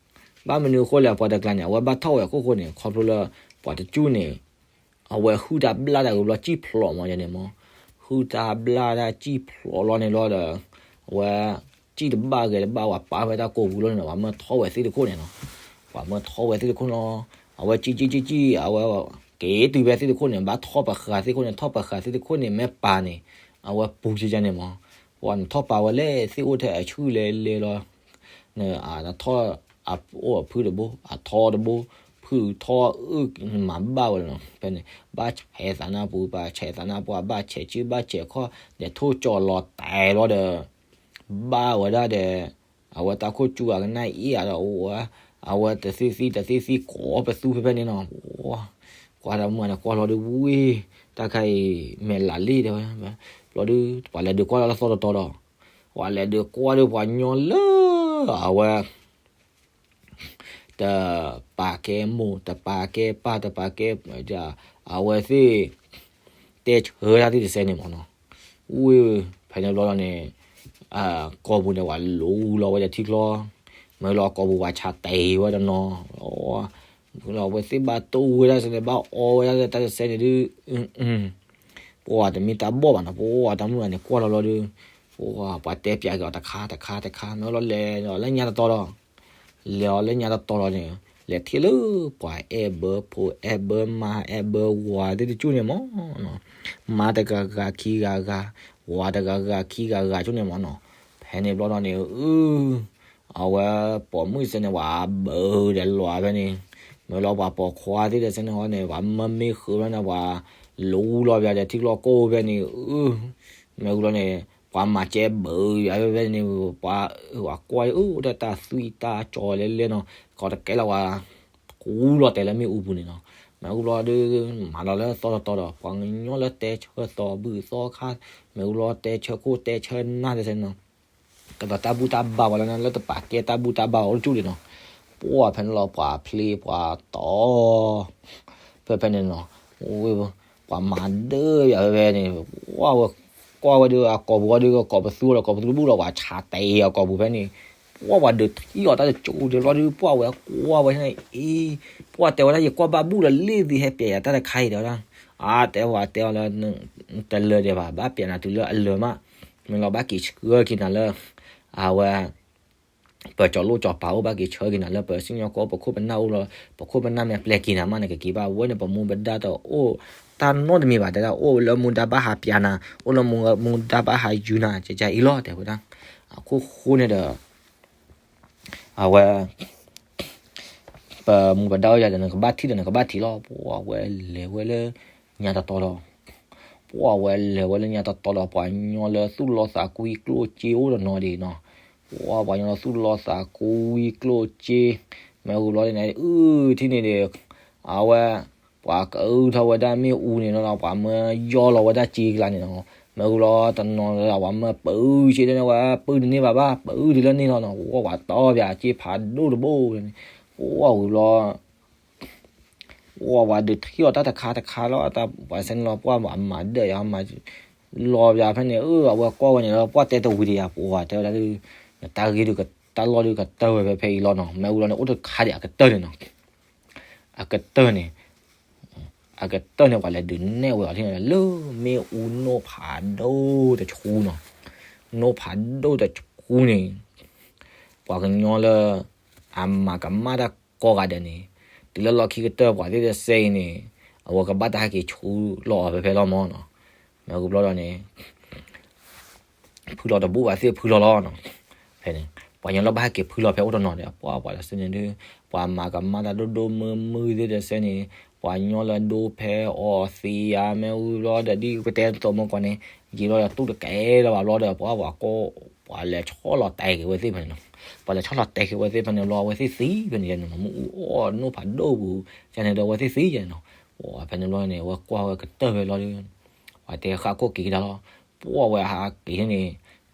ဘၣ်မနုၤအဃိလဲၣ် ပှၤတကျါန့ၣ် အဝဲဘၣ်ထီၣ်ဝဲအခိၣ်ဃိန့ၣ် ခီဖျိလၢ ပှၤတကၠူၣ်န့ၣ် အဝဲဟုၣ်တၢ်ဘျၣ်တၢ်ဂ့ၤဘျီ ကံၣ်ဖျိးမးန့ၣ်မး, ဟုၣ်တၢ်ဘျၣ်တၢ်ကံၣ်ဖျိးလီၤန့ၣ်လီၤဒီး အဝဲ ကံၣ်တဘၣ်ဂဲၤတဘၣ် ပှၤပာ်ဖဲတၢ်ကိာ်ပူၤလီၤန့ၣ် ပှၤမၢထီၣ်ဝဲသ့ၣ်တခိၣ်န့ၣ်နီၤ, ပှၤမၢထီၣ်ဝဲသ့ၣ်တခိၣ်နီၤ, အဝဲကံၣ်ကံၣ်ကံၣ်ကံၣ် အဝဲ က့ၤတုၤဖဲသ့ၣ်တခိၣ်န့ၣ် ဘၣ်ထီၣ်ပဃာ်သ့ၣ်တခိၣ်န့ၣ် ထီၣ်ပဃာ်သ့ၣ်တခိၣ်န့ၣ် မ့ၢ်ပာ်န့ၣ် အဝဲပူၤကကန့ၣ်မး, ပှၤနထီၣ်ပာ်ဝဲလဲၣ် သ့ၣ်အိၣ်ထဲအဆှုၣ်လဲၤလဲၤလီၤ, နထီၣ်အအိၣ်အဖုတဘိ အထီတဘိ ဖုထီၣ်အုၣ်မၤဘၣ်ဝဲလီၤနီၤ, ဖဲန့ၣ် ဘၣ်ဆဲးသးနၢ်ပူၤ ဘၣ်ဆဲးသးနၢ်ပူၤ ဘၣ်ဆဲးစုဘၣ်ဆဲးခီၣ် ဒီးထိၣ်ကၠီၤလီၤတဲာ်လီၤဒီး ဘၣ်ဝဲဒၣ်ဒီး အဝဲတၢ်ခိၣ်ကၠူအကနၣ်အ့ၣ်အဒီး အဝဲတသံၣ်သံၣ်တသံၣ်သံၣ်ကိးပသူဖဲဖဲန့ၣ်နီၤ, ကွၢ်တၢ်မုၢ်န့ၣ် ကွၢ်လီၤဒုးဝ့ၢ် တၢ်ခါအံၤ မဲာ်လးလံတဲဝဲ, ဘျီဒုး ပှၤလဲၤဒုးကွၢ်လီၤလၢသီတတီၤဒီး ပှၤလဲၤဒုးကွၢ်ဒုးပှၤညီလၢ အဝဲ တပာ်ကဲမိၢ် တပာ်ကဲပၢ် တပာ်ကဲ အဝဲသ့ၣ် တဲဆၢတၢ်သ့ၣ်တစဲးန့ၣ်မးနီၤ, ဝ့ၢ် ဖဲန့ၣ်ဘျီလီၤန့ၣ် ကိာ်ပူၤန့ၣ် ပှၤလူလီၤဝဲဒီးထံချီ, မ့ၢ်လီၤကိာ်ပူၤပှၤဆါတဲာ်ဝဲတနီၤ, မ့ၢ်လီၤဝဲသ့ၣ်ဘၣ်တိၢ်ဝဲဒၣ်စဲန့ၣ်ဘၣ်အီဝဲဒၣ်တၢ်တစဲးန့ၣ်ဒုး, ပှၤတမ့ၢ်တၢ်ဘီၣ်ဘၣ်နီၤ, ပှၤတၢ်မုၢ်ဂၤန့ၣ်ကွၢ်လီၤလီၤဒုး, ပှၤတဲပၠးက့ၤအီၤတခါတခါတခါ မ့ၢ်လီၤလဲၤဒီးလၢညါတတီၤဒီး လဲၤအီၤလၢညါတတီၤလီၤန့ၣ် လဲၤထံၣ်လၢပှၤအဲၣ်ဘၢဖိ အဲၣ်ဘၢမါ အဲၣ်ဘၢဝၤသ့ၣ်တကၠူၣ်န့ၣ်မး, မါတဂၤဂၤခံဂၤဂၤ ဝၤတဂၤဂၤခံဂၤဂၤကၠူၣ်န့ၣ်မးနီၤ, ဖဲန့ၣ်ဘျီဒီးန့ၣ် အဝဲပိာ်မုၣ်စဲန့ၣ် ပှၤဘၢဒီးလီၤဖဲန့ၣ်, မ့ၢ်လီၤပှၤပိာ်ခွါသ့ၣ်တစဲန့ၣ်ဃီန့ၣ် ပှၤမၢမ့ၢ်ဃုာ်ဘျီန့ၣ် ပှၤလူလီၤပၠးဒီးထံကျီကိၢ်ဖဲန့ၣ်, မ့ၢ်ဃုာ်လီၤန့ၣ် ပှၤမၤကဲဘၢယၤဖဲဖဲန့ၣ် ပှၤကွၢ်အိၣ်ဒီးတၢ်သွံၣ်တၢ်ကၠီၤ လဲလဲနီၤ, ကီးတကဲလၢပှၤ ကူလီၤတဲာ်လၢမ့ၣ်အူပူၤန့ၣ်နီၤ, မ့ၢ်ဃုာ်လီၤဒုး မၤလီၤလၢသီတတီၤဒီး ပှၤကညီလၢတဲဆၢသီဘုၣ်သီခါ, မ့ၢ်ဃုာ်လီၤတဲဆၢခိၣ်တဲဆၢနၢ်တစဲန့ၣ်နီၤ, ကဒီးတၢ်ဘူၣ်တၢ်ဘါပှၤလၢနၤလၢတပာ်ကဲတၢ်ဘူၣ်တၢ်ဘါအီၤအိၣ်တကၠူၣ်န့ၣ်နီၤ, ပှၤဖဲန့ၣ်လီၤပှၤဖျ့ပှၤတီ ဖဲဖဲန့ၣ်နီၤ, ဝဲ ပှၤမၤဒၢယၤဝဲဖဲန့ၣ်, ပှၢ်ဝဲ ကွၢ်ဝဲဒုး အကိာ်ပူၤဝဲဒုး ကိာ်ပသူဒီး ကိာ်ပသူတဘူၣ်ဒီး ပှၤဆါတဲအီၤကိာ်ပူၤဖဲန့ၣ်, ပှၢ်ပှၤဒုးထံၣ်အီၤတၢ်တကၠိတဲဘျီဒုး ပှၢ်ဝဲကွၢ်ဝဲန့ၣ်အံၤ, ပှၢ်တဲဝဲဒၣ် ယကွၢ်ဘၣ်ဘူၣ်ဒီးလ့ၣ်သ့ၣ် ဟဲပျဲယၤတၢ်တခါအံၤ တဲဝဲဒၣ်, အါ တဲဝဲတဲအီၤလၢ တလၢာ်ဒံးဘၣ် ဘၣ်ပျဲနၤတုၤလၢအလၢာ်မး, မ့ၢ်လီၤဘၣ်က့ၤဆှၢက့ၤနၤလၢ အဝဲ ပကၠီၤလိၣ်ကၠီၤပၤအိၣ် ဘၣ်က့ၤဆှၢက့ၤနၤလၢပစံၣ်ညီၣ်ကွီၢ် ပခိၣ်ပနၢ်အိၣ်လီၤ, ပခိၣ်ပနၢ်မ့ၢ်ပျဲက့ၤနၤမး နကက့ၤဘၣ်ဝဲန့ၣ် ပမူပဒါတအိၣ်တၢ်နီတမံၤဘၣ် တဲဒၣ် အိၣ်လၢမူဒါဘၣ်ဟးပျဲနၤ, အိၣ်လၢမူဒါဘၣ်ဟးယူၤနၤ ကကအံၤလီၤ တဲဝဲဒၣ်, အခိၣ်ဃိန့ၣ်ဒီး အဝဲ ပမူပဒါအိၣ်ယၤဒီး နကဘၣ်ထံၣ်ဒီးနကဘၣ်ထံၣ်လီၤ, ပှၢ်ဝဲလဲၤဝဲလၢညါတတီၤဒီး ပှၢ်ဝဲလဲၤဝဲလၢညါတတီၤဒီး ပှၤညီလၢသူၣ်လီသးကွံကျိၣ်စ့အိၣ်တနီၤဒံးနီၤ, ပှၢ်ပှၤညီလၢသူၣ်လီသးကွံကျိၣ်စ့, မ့ၢ်ဂ့ၤဘျီန့ၣ် အုထံန့ၣ်ဒီး အဝဲ ပှၤကအုထီၣ်ဝဲဒၣ်မ့ၣ်အူန့ၣ်နီၤ ပှၤမၢယီၢ်လီၤဝဲဒၣ်စ့ကျါန့ၣ်နီၤ, မ့ၢ်ဂ့ၤဘျီတနီၤဒီး ပှၤမၢပၢဆ့ဒၣ်န့ၣ် ဝဲပၢတန့ၢ်ဘၣ်ဘၣ် ပၢတလၢန့ၣ်လီၤနီၤ, ပှၢ်ပှၤတီပၠးစ့ဖးဒိၣ်တဘိန့ၣ်, ပှၢ်ဝံၤဘျီ ပှၢ်ပှၤဒုးထံၣ်အီၤတၢ်တခါတခါလီၤ, ပှၤဆဲန့ၣ်လီၤ ပှၢ်မၤဒၢယၤ မၤလီၤပၠးဖဲန့ၣ် အၢ အဝဲကွၢ်ဝဲန့ၣ်လီၤ ပှၢ်တဲတဝံၤဒံးယၤ ပှၢ်တဲဝဲဒၣ်ဒုး နတၢ်ဂ့ၢ်ဒုး တၢ်လီၢ်ဒုးကတၢၢ်ဝဲဖဲဖဲအံၤလီၤနီၤ, မ့ၢ်ဝံၤလီၤန့ၣ် အိၣ်တခါဒံးအကတၢၢ်န့ၣ်နီၤ, အကတၢၢ်န့ၣ် အကတၢၢ်န့ၣ် ပှၤလဲၤဒုးနဲၣ်ဝဲအီၤထံၣ်န့ၣ် လၢမ့ၣ်အူနိၣ်ဖးဒိၣ်တဆူနီၤ, နိၣ်ဖးဒိၣ်တဆူန့ၣ် ပှၤကညီလၢ အမၤကမၣ်တၢ်ကိးဂၤဒဲးန့ၣ် တုၤလၢလီၢ်ခံကတၢၢ်ပှၤသ့ၣ်တစဲအံၤန့ၣ် အဝဲကဘၣ်တၢ်ဟဲက့ၤဆူလီၤအီၤဖဲဖဲလီၤမၢ်နီၤ, မ့ၢ်ဂ့ၤဘျီဒီးန့ၣ် ဖုလီၤတဘူၣ်ဘၣ်သ့ၣ်ဖုလီၤလီၤနီၤ, ဖဲန့ၣ် ပှၤညီလၢဘၣ်ဟဲက့ၤဖုလီၤဖဲအိၣ်တနီၤဒီး ပှၢ်ပှၤတစဲန့ၣ်ဒုး ပှၤမၤကမၣ်တၢ်ဒိၣ်ဒိၣ်မုၢ်မုၢ်သ့ၣ်တစဲန့ၣ် ပှၤညီလၢဒိဖဲအီၤသ့ဧါ မ့ၢ်ဝံၤဘျီဒီး ဒ်ပတဲသိးမုၢ်ကီးန့ၣ် ယံာ်ဘျီဒီးတူၢ်တကဲလၢၤဘၣ်ဘျီဒီး ပှၢ်ပှၤကိး ပှၤလဲၤဆီလီၤတဲာ်က့ၤဝဲသ့ၣ်ဖဲန့ၣ်နီၤ, ပှၤလဲၤဆီလီၤတဲာ်က့ၤဝဲသ့ၣ်ဖဲန့ၣ်ဘျီ အဝဲသ့ၣ်သံဖဲန့ၣ်နီၤ, မ့ၣ်အူအီၣ်နိၣ်ဖးဒိၣ်ပူၤ ကန့ၣ်ဒီး အဝဲသ့ၣ်သံယဲန့ၣ်နီၤ, ပှၢ်ဖဲန့ၣ်ဘျီန့ၣ် အဝဲကွၢ်ဝဲကတၢၢ်ဖဲလီၤဒီး ပှၤတဲဃၣ်ခိၣ်က့ၤကဒါလီၤ, ပှၢ်ဝဲဟးက့ၤန့ၣ်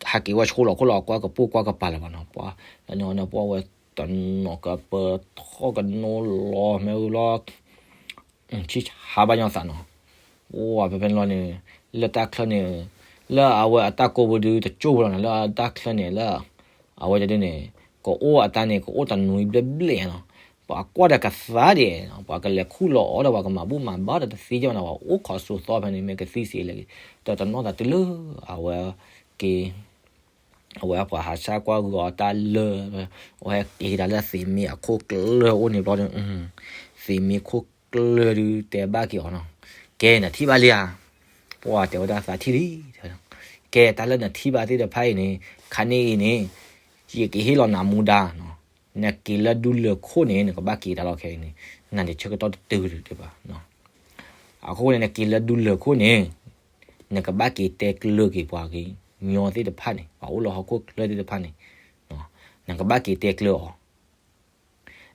ဟးက့ၤဝဲဆိလီၤခိၣ်လီၤ ကွၢ်ကပိာ်ကွၢ်ကပၤလၢၤဘၣ်နီၤ, ပှၢ်လၢန့ၣ်န့ၣ် ပှၢ်ဝဲတနီၤကပၢၤထီၣ်ကနိလီၤ မ့ၢ်ဝံၤဘျီ ဆံၣ်ဆါဘၣ်ညီသးနီၤ, အိၣ်ဖဲဖဲန့ၣ်လီၤန့ၣ် လၢတၢ်ချၢန့ၣ် လၢအဝဲအတၢ်ကိးပူၤဒုးတကၠိၢ်ဝဲလီၤန့ၣ် လၢအတၢ်ချၢန့ၣ် လၢ အဝဲတဒုန့ၣ် ကအိၣ်အတၢ်န့ၣ် ကအိၣ်တနွံဘျဲၣ်ဘျဲၣ်နီၤ, ပှၤကွၢ်ဒီးကသးဒံး ပှၤကလဲၤခူၣ်လီၤအီၤဒီး ပှၤကမၤဘူၣ်မၤဘါဒီးတသ့ကဲဘၣ်နီၤ, ပှၤအိၣ်ခိးစိၤသီဖဲန့ၣ် မ့ၢ်ကသံစ့လဲၣ် တနီၣ်သးတုၤလၢ အဝဲ က့ၤ အဝဲပှၤဟးဆှၢကွၢ်ဂီၤအတၢ်လၢာ် အဝဲဟဲက့ၤကဒါလၢသ့ၣ်မ့ၢ်အခိၣ်ကျၢၢ်အိၣ်န့ၣ်ဘျီဒီး သ့ၣ်မ့ၢ်ခိၣ်ကျၢၢ်ဒုးတဲဘၣ်က့ၤအီၤနီၤ, ကဲနထံၣ်ဘၣ်လံဧါ, ပှၢ်တဲဝဲဒၣ်သးထံၣ်လံ, ကဲတၢ်လၢနထံၣ်ဘၣ်သ့ၣ်တဖၣ်အံၤန့ၣ် ခါန့ၣ်အံၤန့ၣ် ယကဟ့ၣ်လီၤနၤမူဒါနီၤ, နက့ၤလၢဒူလၢၢ်ခိၣ်န့ၣ် နကဘၣ်က့ၤတၢ်လီၢ်ခဲအံၤန့ၣ် နၤန့ၣ်ဆၢကတီၢ်တတုၤဒံးဘၣ် အဃိန့ၣ် နက့ၤလၢဒူလၢၢ်ခိၣ်န့ၣ် နကဘၣ်က့ၤတဲကျၢၤက့ၤပှၤကညီသ့ၣ်တဖၣ်န့ၣ် ပှၤအိၣ်လၢဟီၣ်ခိၣ်ချၢသ့ၣ်တဖၣ်န့ၣ် နကဘၣ်က့ၤတဲကျၢၤအီၤ,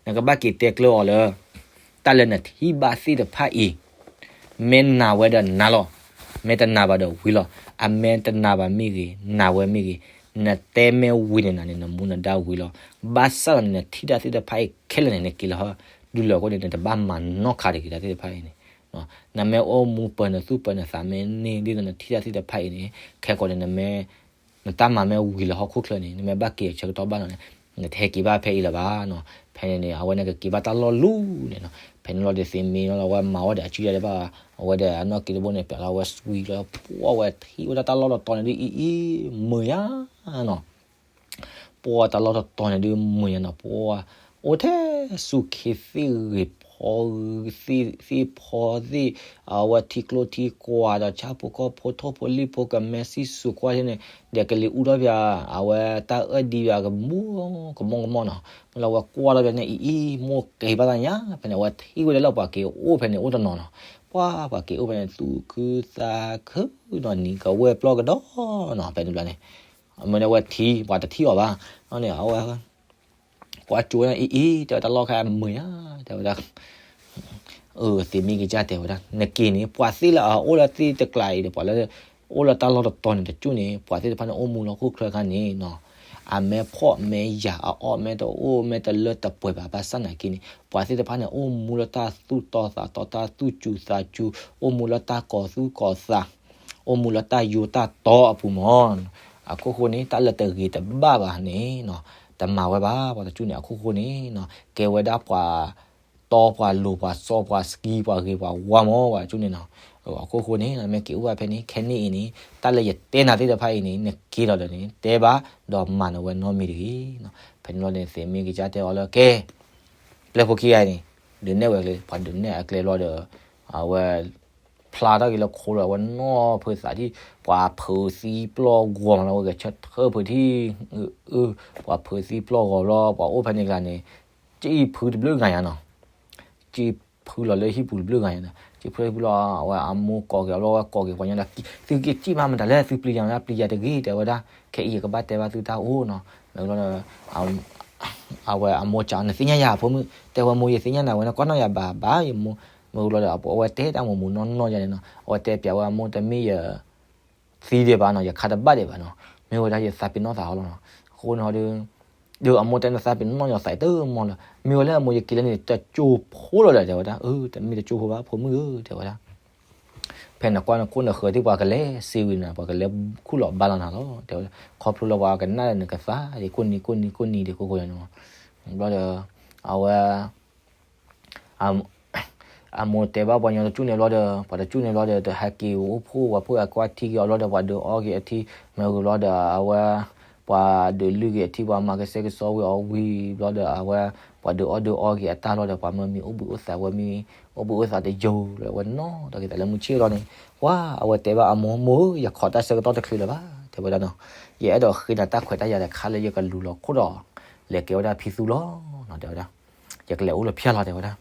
နကဘၣ်က့ၤတဲကျၢၤအီၤလၢ တၢ်လၢနထံၣ်ဘၣ်သ့ၣ်တဖၣ်အံၤ မ့ၢ်နာ်ဝဲဒီးနာ်လီၤ, မ့ၢ်တနာ်ဘၣ်ဒီးဝံၤလီၤ, အမ့ၢ်တနာ်ဘၣ်မ့ၢ်ဂ့ၤ နာ်ဝဲမ့ၢ်ဂ့ၤ, နတဲမ့ၢ်ဝံၤန့ၣ်နၤန့ၣ် နမူနဒါဝံၤလီၤ, ဘၣ်ဆၣ်ဒီးန့ၣ် နထံၣ်တၢ်သ့ၣ်တဖၣ်အံၤခဲလၢာ်န့ၣ် နက့ၤလၢဟီၣ်ဒူလၢၢ်ခိၣ်န့ၣ် နတဘၣ်မၤနီၣ်ခးတဂ့ၤတၢ်သ့ၣ်တဖၣ်အံၤန့ၣ်, နမ့ၢ်အိၣ်မူပၢၤနသူၣ်ပၢၤနသးမ့ၢ်န့ၢ်ဒ်သိးနထံၣ်တၢ်သ့ၣ်တဖၣ်အံၤန့ၣ် ခဲကိာ်န့ၣ် နမ့ၢ် နတၢ်မၤမ့ၢ်ဝံၤလၢဟီၣ်ခိၣ်ချၢန့ၣ် နမ့ၢ်ဘၣ်က့ၤအဆၢကတီၢ်ဘၣ်လီၤန့ၣ် နတဟဲက့ၤဘၣ်ဖဲအံၤလၢၤဘၣ်နီၤ, ဖဲန့ၣ်န့ၣ် အဝဲန့ၣ်ကက့ၤဘၣ်တၢ်လီၢ်လူၤန့ၣ်နီၤ, ဖဲန့ၣ်လီၤဒီးသ့ၣ်မ့ၢ်လီၤ အဝဲမၤဝဲဒီးအစုယၤဒဲးဘၣ်, အဝဲဒီးအနီၢ်က့တဘိန့ၣ် ပျးလီၤဝဲစှံလီၤ ပှၢ်ဝဲထံၣ်ဝဲဒၣ်တၢ်လီၢ်တတီၤန့ၣ်ဒ်အံၤအံၤ မုာ်ယါနီၤ ပှၢ်တၢ်လီၢ်တတီၤန့ၣ်ဒ်မုာ်ယါနီၤ, ပှၢ်အိၣ်ထဲဆူခ့သ့ၣ်ဂ့ၤဖီ သ့ၣ်ဖီသ့ၣ်, အဝဲထံကျိထံကွာ်ဒီးဆၣ်ဖိကီၢ်ဖိထိၣ်ဖိလံၣ်ဖိကမဲစံၣ်စူၤကွၢ်န့ၣ်, ဒီးကလံၤအူထီၣ်ပၠး အဝဲတၢ်အၢၣ်ဒံးပၠးကမူကမီၢ်ကမီၢ်နီၤ, မ့ၢ်လၢအဝဲကွၢ်ထီၣ်ပၠးန့ၣ်အံၤအံၤ မိၢ်က့ၤဘၣ်သးညါ ဖဲန့ၣ် အဝဲထံၣ်ဝဲဒၣ်လၢပှၤက့ၤအိၣ်ဖဲန့ၣ်အိၣ်တနီၤနီၤ, ပှၢ်ပှၤက့ၤအိၣ်ဖဲန့ၣ် သူၣ်ခုသးခုနီၤ နံၤကဝဲၢ်ပျီၢ်ကဒီးနီၤ ဖဲန့ၣ်ဘျီန့ၣ် အမ့ၢ်န့ၣ် အဝဲထံၣ် ပှၤတထံၣ်အီၤဘၣ်, န့ၣ် အဝဲ ကွၢ်ကၠိဝဲဒၣ်အံၤအံၤ တဲဝဲတၢ်လီၢ်ခါမုာ်ယါ တဲဝဲဒၣ်, အသ့ၣ်မ့ၢ်ကစၢ်တဲဝဲဒၣ် နက့ၤန့ၣ် ပှၤသ့ၣ်လၢအအိၣ်လၢသ့ၣ်တကျါအံၤဒီး ပှၤလၢ အိၣ်လၢတၢ်လီၢ်တတီၤန့ၣ်တကၠူၢ်န့ၣ် ပှၤသ့ၣ်တဖၣ်န့ၣ်အိၣ်မူလၢဟီၣ်ခိၣ်ချၢခါန့ၣ်နီၤ, အမဲဖှီၣ်မဲယာ် အအီၣ်မဲတအိၣ်မဲတလၢတပှဲၤဘၣ်. ဘၣ်ဆၣ်နာ်က့န့ၣ် ပှၤသ့ၣ်တဖၣ်န့ၣ် အိၣ်မူလၢတၢ်သူၣ်တီသးတီ တၢ်သူၣ်စူၤသးစူၤ, အိၣ်မူလၢတၢ်ကီၤသူၣ်ကီၤသး, အိၣ်မူလၢတၢ်ယိတၢ်တီအပူၤမၢ်. အခိၣ်ဃိန့ၣ် တၢ်လၢတဂ့ၤတဘၣ်ဘၣ်န့ၣ် တမၤဝဲဘၣ်. ပှၤတကၠူၣ်န့ၣ် အခိၣ်ဃိန့ၣ် ကဲဝဲဒၣ်ပှၤ တီပှၤလိၤပှၤစီပှၤစကံပှၤဂ့ၤပှၤဝါမၢ် ပှၤတကၠူၣ်န့ၣ်နီၤ. အခိၣ်ဃိန့ၣ် မ့ၢ်က့ၤအိၣ်ဘၣ်ဖဲန့ၣ် ခဲန့ၣ်အံၤန့ၣ် တၢ်လၢယတဲနၤသ့ၣ်တဖၣ်အံၤန့ၣ် နက့ၤလီၤဒီးန့ၣ် တဲဘၣ် ဒီးမၤနၢၤဝဲနီတမံၤတဂ့ၤ. ဖဲန့ၣ်လီၤန့ၣ် သ့ၣ်မ့ၢ်ကစၢ်တဲအီၤလၢ ကဲ ပျဲၢ်ဖိခံဂၤအံၤန့ၣ် ဒုးနဲၣ်ဝဲအကျဲ ပှၤဒုးနဲၣ်အကျဲလီၤဒီး အဝဲ ဖျါထီၣ်က့ၤလၢခိလီၤ အဝဲနီၢ်ဖုးသးထံၣ် ပှၤဖုးသံပျီၢ်ဂီၤမးလီၤ ဝဲဂဲၤဆၢထၢၣ်ဖုးထံၣ် ပှၤဖုးသံပျီၢ်ဂီၤဘျီ ပှၤအိၣ်ဖဲန့ၣ်ကျါန့ၣ် စံၣ်ဖုတဘျုးဂၤညါနီၤ. စံၣ်ဖုလီၤလၢဟံၣ်ပူၤတဘျုးဂၤညါနီၤ. စံၣ်ဖုလီၤ အဝဲအမိၢ်ကိးက့ၤအီၤဘျီ ဝဲကိးက့ၤပှၤညီဒီး သုက့ၤစံၣ်မးမတၤလဲၣ် သုပျံၤယၤမတၤ ပျံၤယၤတဂ့ၤ တဲဝဲဒၣ်. ခဲအံၤယကဘၣ်တဲဘၣ်သုတၢ်အိၣ်နီၤ. မ့ၢ်လီၤဒီး အဝဲအမိၢ်စံး နသ့ၣ်ညါယၤအဖိမုၣ် တဲဝဲမိၢ် ယသ့ၣ်ညါနၤဝဲ နကွၢ်နီၣ်ယၤဘၣ်ဘၣ် ယမိၢ်. မ့ၢ်လီၤဒီး အဝဲတဲတၢ်မိၢ်မူးနီၢ်နီၢ်ယါန့ၣ်နီၤ အဝဲတဲပျးဝဲအမိၢ် တမ့ၢ်ယ သံဒံးဘၣ်နီၤ ယခါတဘၣ်ဒံးဘၣ်နီၤ. မ့ၢ်ဝဲဒၣ်ယသးပ့ၤနီၣ်သးဟီလီၤနီၤ. အဃိန့ၣ်ဒီး ဒီးအမိၢ်တဲနသးပ့ၤနီၣ်ယသးတမီၢ်လီၤ. မ့ၢ်ဝဲလၢအမိၢ်ယက့ၤလၢန့ၣ် တကၠိဖိလီၤဒီး တဲဝဲဒၣ်. အၢ တမ့ၢ်တကၠိဖိဘၣ် ဖိမုၣ်ဧၢ တဲဝဲဒၣ်. ဖဲနကွၢ်နခိၣ်နဃၢၤသ့ၣ် ပှၤကလဲၤစ့ဝံၤနၤ ပှၤကလဲၤခူၣ်လီၤဘါလီၤနၤလီၤ တဲဝဲဒၣ်. ခီဖျိလၢပှၤကနၣ်ဒီးနကသါဒံး ကိးနံၤကိးနံၤကိးနံၤဒံး ကိးကိးယၤန့ၣ်မး. ဘျီဒီး အဝဲ အမိၢ်တဲဘၣ်ပှၤညီတကၠူၣ်န့ၣ်ဘျီဒီး ပှၤတကၠူၣ်န့ၣ်ဘျီဒီး တဟဲက့ၤအိၣ်ဖှိၣ် ပှၤဖှိၣ်အကွၢ်ထံက့ၤအီၤဘျီဒီး ပှၤဒုးအီက့ၤအထံ မ့ၢ်ဂ့ၤဘျီဒီး အဝဲ ပှၤဒုးလုၢ်က့ၤအထံ ပှၤမၤကစဲကစီဝံၤအီၤဝံၤဘျီဒီး အဝဲ ပှၤဒုးအီဒုးအီက့ၤအတၢ်လီၤဒီး ပှၤမၢမံၤအိၣ်ဘှံးအိၣ်သါ ဝဲမံၤအိၣ်ဘှံးအိၣ်သါတယိာ်လၢ အဝဲနီၢ်ထီၣ်က့ၤသးလၢမုၢ်ဆ့ၣ်လီၤန့ၣ် ဝါ အဝဲတဲဘၣ်အမိၢ် မိၢ်ဧၢ ယခိးတၢ်ဆၢကတီၢ်တချုးလၢၤဘၣ် တဲဝဲဒၣ်နီၤ. ယအဲၣ်ဒိးဃ့နၤတၢ်ခွဲးတၢ်ယာ်တခါလၢယကလူၤလီၤခိၣ်ဒီး လဲၤကဲဝဲဒၣ်ဖံသူလီၤနီၤ တဲဝဲဒၣ်. ယကလဲၤအိၣ်လၢဖၠၣ်လီၤ တဲဝဲဒၣ်.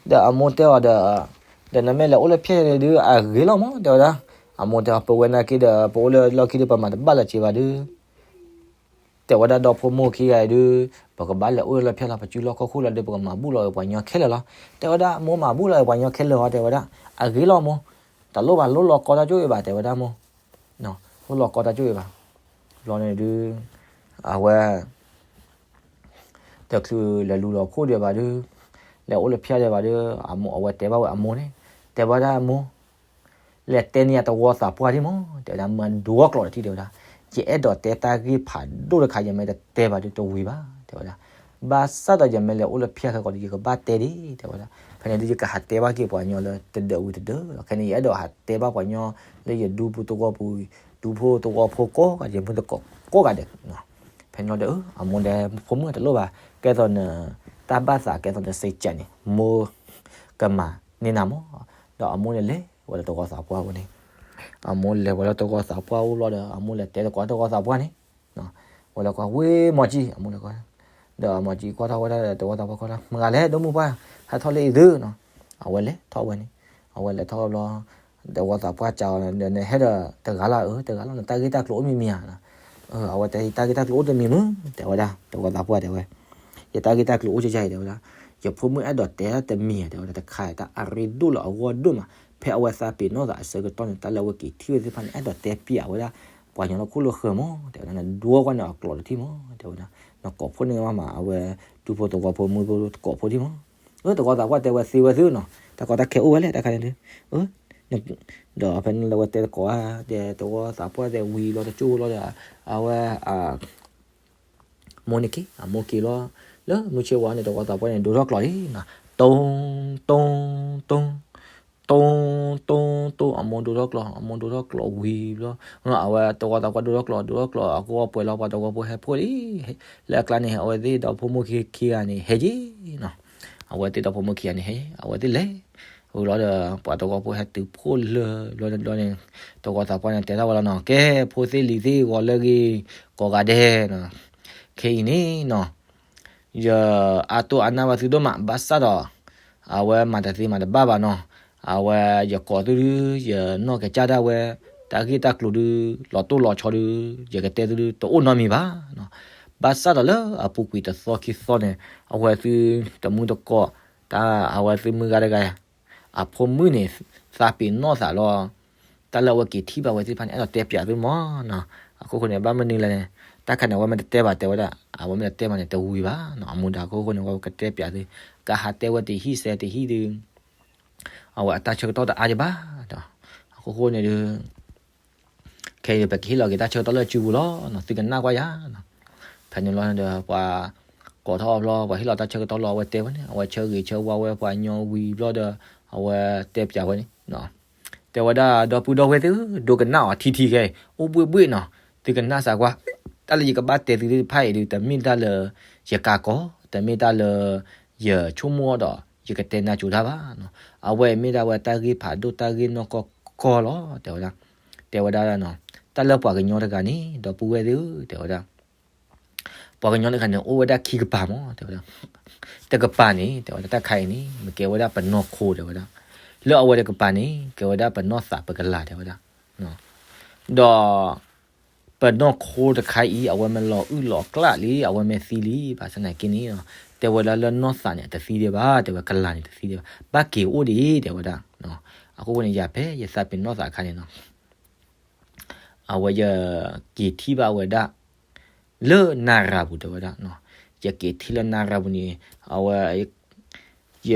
ဒီးအမိၢ်တဲအီၤဒီး ဒီးနမ့ၢ်လဲၤအိၣ်လၢဖၠၣ်ဒုး အဂ့ၤလီၤမး တဲဝဲဒၣ်. အမိၢ်တဲအီၤ ပဝဲနာ်က့ဒီး ပအိၣ်လၢလီၢ်ခံဒီး ပမၤတဘၣ်လၢၤစ့ဘၣ်ဒုး တဲဝဲဒၣ် ဒီဖိမိၢ်ခံဂၤအံၤဒုး ပကဘၣ်လဲၤအိၣ်လၢဖၠၣ်လီၤ ပစုလီၢ်ခီၣ်ခိၣ်လီၤဒီး ပကမၤဘူၣ်လီၤပှၤညီခဲလၢာ်လီၤ တဲဝဲဒၣ်. မိၢ်မၤဘူၣ်လီၤပှၤညီခဲလၢာ်ဟီ တဲဝဲဒၣ်. အဂ့ၤလီၤမိၢ်, တလိၣ်ဘၣ် လိၣ်လီၤကီတၢ်ကၠိၣ်အံၤဘၣ် တဲဝဲဒၣ်မိၢ်. လိၣ်လီၤကီတၢ်ကၠိၣ်အံၤဘၣ်. ဘျီန့ၣ်ဒုး အဝဲ တချုးလဲၤလူၤလီၤခိၣ်ဒံးဘၣ်ဒုး လဲၤအိၣ်လၢဖၠၣ်ဒံးဘၣ်ဒုး အဝဲတဲဘၣ်ဝဲအမိၢ်န့ၣ် တဲဝဲဒၣ်အမိၢ် လဲၤတဲန့ၢ်ယၤတဝီသးပှၢ်ဒံးမး တဲဝဲဒၣ် မၤဒိအကျိာ်တထံၣ် တဲဝဲဒၣ်. ယအဲၣ်ဒိးတဲတၢ်ဂ့ၢ်ဖးဒိၣ်တခါ ယမ့ၢ်တတဲဘၣ်ဒုးတဝံၤဘၣ် တဲဝဲဒၣ်. ဘၣ်ဆၣ်ဒီးယမ့ၢ်လဲၤအိၣ်လၢဖၠၣ်ခဲကီးဒုး ယကဘၣ်တဲဒံး တဲဝဲဒၣ်. ဖဲန့ၣ်ဒုး ယကဟးတဲဘၣ်က့ၤပှၤညီလၢတဒၢးဝံၤတဒၢးလီၤ. ခဲန့ၣ် ယအဲၣ်ဒိးဟးတဲဘၣ်ပှၤညီလၢယဒူပူၤသဝီပူၤ ဒူဖိသဝီဖိကိးဂၤဒဲး ယမုၢ်သကိးကိးဂၤဒဲး ဖဲန့ၣ်လီၤဒီး အမိၢ်ဒီး ဖိမုၣ်တလိၣ်ဘၣ် ကဲသိးန တၢ်ဘၣ်သးကဲသိးနစ့ကဲးန့ၣ် မိၢ်ကမၤန့ၢ်နၤမး. ဒီးအမိၢ်န့ၣ်လဲၤဝဲလၢတဝီသးပှၢ်ဝဲန့ၣ် အမိၢ်လဲၤဝဲလၢတဝီသးပှၢ်အိၣ်ဘျီဒီး အမိၢ်လဲၤတဲသကိးတဝီသးပှၢ်န့ၣ် ဝဲလဲၤကွၢ်ဝဲမီၤကၠံ အမိၢ်လဲၤကွၢ် ဒီးမီၤကၠံကွၢ်ထီၣ်ဝဲဒၣ်ဒီးတဝီသးပှၢ်ကွၢ်ထီၣ် မတၤဂၤလဲၣ် ဒိၣ်မုၣ်ပှၢ် ဟဲထီၣ်လၢအံၤသုနီၤ. အဝဲလဲၤထီၣ်ဝဲန့ၣ် အဝဲလဲၤထီၣ်ဘျီ တဝီသးပှၢ်စံးအီၤဒီး နဟဲဒီးတဂၤလၢအၢ တဂၤလီၤ နတၢ်ဂ့ၢ်တၢ်ကျိၤအိၣ်မံၤမံၤဧါ. အဝဲတဲ ယတၢ်ဂ့ၢ်တၢ်ကျိၤအိၣ်တမံၤမုၢ် တဲဝဲဒၣ် တဝီသးပှၢ်တဲဝဲ ယတၢ်ဂ့ၢ်တၢ်ကျိၤအိၣ်ကယၤအံၤ တဲဝဲဒၣ်. ယဖိမုၣ်အဲၣ်ဒိးတဲတမံၤဧါ တဲဝဲဒၣ် တခါအံၤ တၢ်အရ့ဒိၣ်လၢအဂီၢ်ဒိၣ်မး ဖဲအဝဲသးပ့ၤနီၣ်သးအဆၢကတီၢ်န့ၣ် တၢ်လၢအဝဲက့ၤထံၣ်ဝဲသ့ၣ်တဖၣ်န့ၣ် အဲၣ်ဒိးတဲပျးဝဲဒၣ် ပှၤညီလၢခိၣ်လၢဃၢၤမး တဲဝဲဒၣ် နဒိကွၢ်န့ၢ်အကျိာ်တထံၣ်မး တဲဝဲဒၣ် နကိးဖိန့ၢ်မးမး အဝဲ ဒူဖိသဝီဖိမုၢ်ဖိကိးဖိထံၣ်မး. အၢ တဝီသးပှၢ်တဲဝဲသ့ဝဲသုနီၤ တၢ်ကီတၢ်ခဲအိၣ်ဝဲလဲၣ် တၢ်ခါန့ၣ်ဒုး ဒီးဖဲန့ၣ်လၢဝဲတဲသကိးဧါ ဒီးတဝီသးပှၢ်တဲဝံၤလီၤတကၠိၢ်လီၤဒီး အဝဲ မိၢ်န့ၣ်က့ၤ အမိၢ်က့ၤလီၤ လၢမုၢ်ဆ့ၣ်ဝါန့ၣ် တဝီသးပှၢ်န့ၣ် ဒိထီၣ်ကျိာ်လံနီၤ တိ တိ တိ တိ တိ တိ အမိၢ်ဒိထီၣ်ကျိာ် အမိၢ်ဒိထီၣ်ကျိာ်ဝံၤဘျီ အဝဲတဝီသးပှၢ်ဒိထီၣ်ကျိာ် ဒိထီၣ်ကျိာ် အကဝီၤပှဲၤလီၤ ပှၤတဝီဖိဟဲဖှိၣ်လံ လၢအကျါန့ၣ် အဝဲသ့ၣ်ဒီဖိမိၢ်ခံခံဂၤန့ၣ် ဟဲက့ၤနီၤ အဝဲသ့ၣ်ဒီဖိမိၢ်ခံဂၤန့ၣ် ဟဲ အဝဲသ့ၣ်လဲၤ ဝံၤလီၤဒီး ပှၤတဝီဖိဟဲတုၤဖှိၣ်လၢ ဘျီန့ၣ် တဝီသးပှၢ်န့ၣ် တဲထီၣ်ဝဲလီၤနီၤ ကဲ ဖိသ့ၣ်လံၤသ့ၣ်ဂီၤလၢဂ့ၤ ကိးဂၤဒဲးနီၤ ခဲအံၤန့ၣ်နီၤ ယအါတိၢ်အါနၢ်ဘၣ်သုဒိၣ်မး ဘၣ်ဆၣ်ဒီး အဝဲမၤတသ့မၤတဘၣ်ဘၣ်နီၤ အဝဲယကိးသုဒုး ယနီၢ်ကစၢ်ဒၣ်ဝဲ တၢ်ဂ့ၢ်တၢ်ကျိၤဒုး လီၤတိၢ်လီၤဆီဒုး ယကတဲသုဒုး တအိၣ်နီတမံၤဘၣ်နီၤ ဘၣ်ဆၣ်ဒီးလၢအပူၤကွံာ်တသီခံသီန့ၣ် အဝဲသုတမုၢ်တကိး တၢ်အဝဲသုမုၢ်ဂၤတဂၤ အဖိမုၣ်န့ၣ် သးပ့ၤနီၣ်သးလီၤ တၢ်လၢအဝဲက့ၤထံၣ်ဘၣ်ဝဲသ့ၣ်တဖၣ်န့ၣ် အဲၣ်ဒိးတဲပျးသုမးနီၤ အခိၣ်ဃိန့ၣ် ဘၣ်မနုၤလဲၣ်န့ၣ် တၢ်ခါန့ၣ် အဝဲမ့ၢ်တတဲဘၣ် တဲဝဲဒၣ်, အဝဲမ့ၢ်တတဲဘၣ်န့ၣ် တဝံၤဘၣ်နီၤ, အမူဒါအခိၣ်ဃိန့ၣ် အဝဲကတဲပၠးသု, ကဟးတဲဝဲတဟံၣ်စဲတဟံၣ်ဒီး အဝဲအတၢ်ဆၢကတီၢ်တအါဒံးဘၣ်ဒီး, အခိၣ်ဃိန့ၣ်ဒီး ခဲအံၤပကဟ့ၣ်လီၤက့ၤတၢ်ဆၢကတီၢ်လၢစုပူၤလီၤ, သုကနၣ်ကွၢ်ယၤနီၤ. ဖဲန့ၣ်လီၤဒီး ပှၤကိးထီၣ်အီၤဘျီ ပှၤဟ့ၣ်လီၤတၢ်ဆၢကတီၢ်လီၤ အဝဲတဲဝဲန့ၣ် အဝဲဆၢဂ့ၤဆၢဝါဝဲပှၤညီဝံၤဘျီဒီး အဝဲတဲပၠးဝဲန့ၣ် တဲဝဲဒၣ် ဒီပုၢ်ဒီဝဲၢ်သ့ၣ်ဧၢ, ဒိကနၣ်အီၤထံထံခဲအံၤ အိၣ်ဘှ့ၣ်ဘှ့ၣ်နီၤ, သုကနၣ်စးကွၢ်, တၢ်လၢယကဘၣ်တဲသုသ့ၣ်တဖၣ်အံၤဒီး တမ့ၢ်တၢ်လၢ ယကၤကီၤ, တမ့ၢ်တၢ်လၢ ယဆိကမိၣ်အီၤဒီး ယကတဲနၢ်ကၠိတၢ်ဘၣ်နီၤ, အဝဲမ့ၢ်ဒၣ်ဝဲတၢ်ဂ့ၢ်ဖးဒိၣ်တၢ်ဂ့ၢ်နီၢ်ကီၢ်ကီၢ်လီၤ တဲဝဲဒၣ်, တဲဝဲဒၣ်နီၤ, တၢ်လၢပှၤကညီတဂၤန့ၣ် ဒီပုၢ်ဝဲၢ်သ့ၣ်ဧၢ တဲဝဲဒၣ် ပှၤကညီတဂၤန့ၣ် အိၣ်ဝဲဒၣ်ခံကပၤမး တဲဝဲဒၣ်, တကပၤန့ၣ် တဲဝဲဒၣ် တၢ်ခါအံၤန့ၣ် မ့ၢ်ကဲဝဲဒၣ်ပနီၢ်ခိ တဲဝဲဒၣ်, လၢအဝဲတကပၤန့ၣ် ကဲဝဲဒၣ်ပနီၢ်သးပကလၤ တဲဝဲဒၣ်, ဒီး ပနီၢ်ခိတခါအံၤ အဝဲမ့ၢ်လီၤအုၣ်လီၤကျၣ်လံ အဝဲမ့ၢ်သံလံ ဘၣ်ဆၣ်သနာ်က့န့ၣ် တဲဝဲဒၣ်လၢနီၢ်သးန့ၣ် အတသံဒံးဘၣ် တဲဝဲ ကလၤန့ၣ်တသံဒံးဘၣ် ဘၣ်က့ၤအိၣ်ဒံး တဲဝဲဒၣ်, အဃိန့ၣ် ယၤဖဲယသးပ့ၤနီၢ်သးအခါန့ၣ်နီၤ အဝဲယက့ၤထံၣ်ဘၣ်ဝဲဒၣ် လၢနရၤပူၤ တဲဝဲဒၣ်, ယက့ၤထံၣ်လၢနရၤပူၤန့ၣ် အဝဲ ယ လီ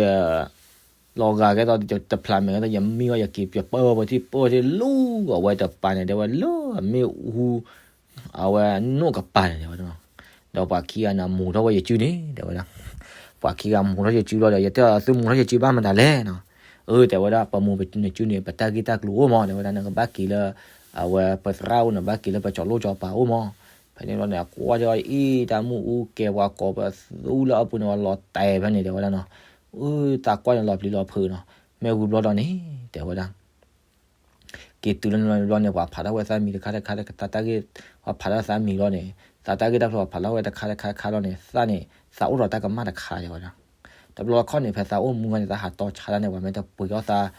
ၤဂာ်ကဲသိး တဖျးမဲာ်ကဲသိး ယမံအီၤ ယက့ၤပၢဝဲထံၣ်ပၢထံၣ်လူၤအဝဲတပၤန့ၣ် တဲဝဲလၢအမ့ၣ်အူ အဝဲနိၣ်ကပၤန့ၣ် တဲဝဲဒၣ်, ဒီးပှၤခံဂၤန့ၣ် မူၤထီၣ်ဝဲယစုန့ၣ် တဲဝဲဒၣ်, ပှၤခံဂၤမူၤထီၣ်ယစုဘျီဒီး ယတဲအီၤ သုမူၤထီၣ်ယစုဘၣ်မတၤလဲၣ်နီၤ, အၢ တဲဝဲဒၣ် ပမူၤနစုန့ၣ် ပတၢ်ဂ့ၢ်တၢ်ကျိၤအိၣ်မး တဲဝဲဒၣ် နကဘၣ်က့ၤလၢ အဝဲပသရၣ်အိၣ် နဘၣ်က့ၤလၢပစီၤလိၣ်စီၤပၤအိၣ်မး, ဖဲန့ၣ်ဘျီန့ၣ် အကွၢ်က့ၤအီၤအံၤ တၢ်မ့ၣ်အူကဲပှၤကိးပသူလၢအပူၤန့ၣ် ပှၤလီၤတဲာ်ဖဲန့ၣ် တဲဝဲဒၣ်နီၤ, အၢ သးကွၢ်န့ၣ်လီၤပျံၤလီၤဖုးနီၤ, မ့ၢ်ဝံၤဘျီဒီးန့ၣ် တဲဝဲဒၣ် က့ၤတုၤလၢန့ၣ်ဘျီန့ၣ် ပှၤဖးထီၣ်ဝဲသးမံၤတခါတခါ တၢ်ဂ့ၢ် ပှၤဖးထီၣ်သးမံၤဘျီန့ၣ် သးတၢ်ဂ့ၢ်တၢ်ကျိၤ ပှၤဖးထီၣ်ဝဲတခါတခါတခါလီၤန့ၣ် သးန့ၣ် သးအိၣ်ဒီးတၢ်ကမၣ်တခါ တဲဝဲဒၣ်, တဘျီခီန့ၣ် ဖဲသးအိၣ်မူခါန့ၣ် သးဟးတီဆါတၢ်န့ၣ် ပှၤမ့ၢ်တပှ့ၤအီၣ်သး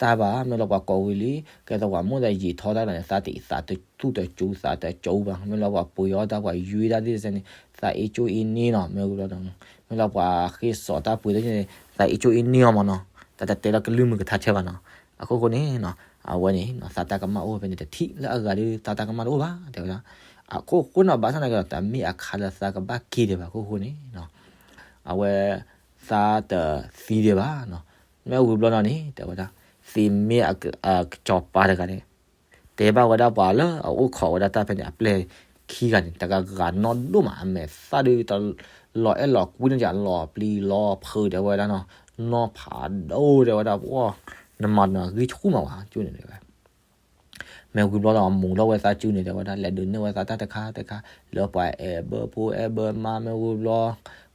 တၢ်ဘၣ် မ့ၢ်လီၤပှၤကိးဝံၤလံ ကဲသိးပှၤမိၣ်သးယံာ်ထီတၢ်လီၤန့ၣ် သးတသူၣ်တစူၤ သးတစူၤဘၣ် မ့ၢ်လီၤပှၤပှ့ၤအီၣ်တၢ် ပှၤယွံတၢ်သ့ၣ်တဖၣ်န့ၣ် သးအ့ၣ်ကၠိအ့ၣ်န့ၢ်နီၤ မ့ၢ်ဝံၤဘျီဒီး မ့ၢ်လီၤပှၤဃ့စိာ်တၢ်ပှ့ၤသ့ၣ်တဖၣ်န့ၣ် သးအ့ၣ်ကၠိအ့ၣ်န့ၢ်အီၤမးနီၤ, သးတတဲလီၤကလုၢ်မုာ်ကထါဆၢဘၣ်နီၤ, အခိၣ်ဃိန့ၣ် အဝဲန့ၣ် သးတၢ်ကမၣ်အိၣ်ဖဲန့ၣ် တထံၣ်လၢအဂၤဒီး သးတၢ်ကမၣ်တအိၣ်ဘၣ် တဲဝဲဒၣ်, အခိၣ်ဃိန့ၣ် ဘၣ်ဆၣ်သနာ်က့ဒီး တမ့ၢ်အခါလၢသးကဘၣ်က့ၤဒံးဘၣ် အခိၣ်ဃိန့ၣ် အဝဲ သးတသံဒံးဘၣ်နီၤ, မ့ၢ်ဝံၤဘျီဒီးန့ၣ် တဲဝဲဒၣ် သ့မ့ၢ်အကစီၤပၤတဂၤန့ၣ် တဲဘၣ်ဝဲဒၣ်ပှၤလၢအအိၣ်ခိးဝဲဒၣ်တၢ်ဖဲန့ၣ် အပျဲၢ်ခံဂၤန့ၣ် တဂၤဂၤနီၢ်ဒိၣ်မး အမဲာ်သၣ်ဒုးတ လီၤအဲၣ်လီၤကွံန့ၣ် လီၤပျံၤလီၤဖုး တဲဝဲဒၣ်နီၤ, နီၢ်ဖးဒိၣ် တဲဝဲဒၣ် ပှၤ နမၤနဂံၢ်ဆူၣ်မးဝဲ ကၠူၣ်န့ၣ်တဲဝဲ မ့ၢ်ဝံၤဘျီဒီး မူၤထီၣ်ဝဲသးစုန့ၣ် တဲဝဲဒၣ် လဲၤဒုးနဲၣ်ဝဲသးတၢ်တခါတခါ လၢပှၤအဲၣ်ဘၢဖိအဲၣ်ဘၢမါ မ့ၢ်ဝံၤဘျီ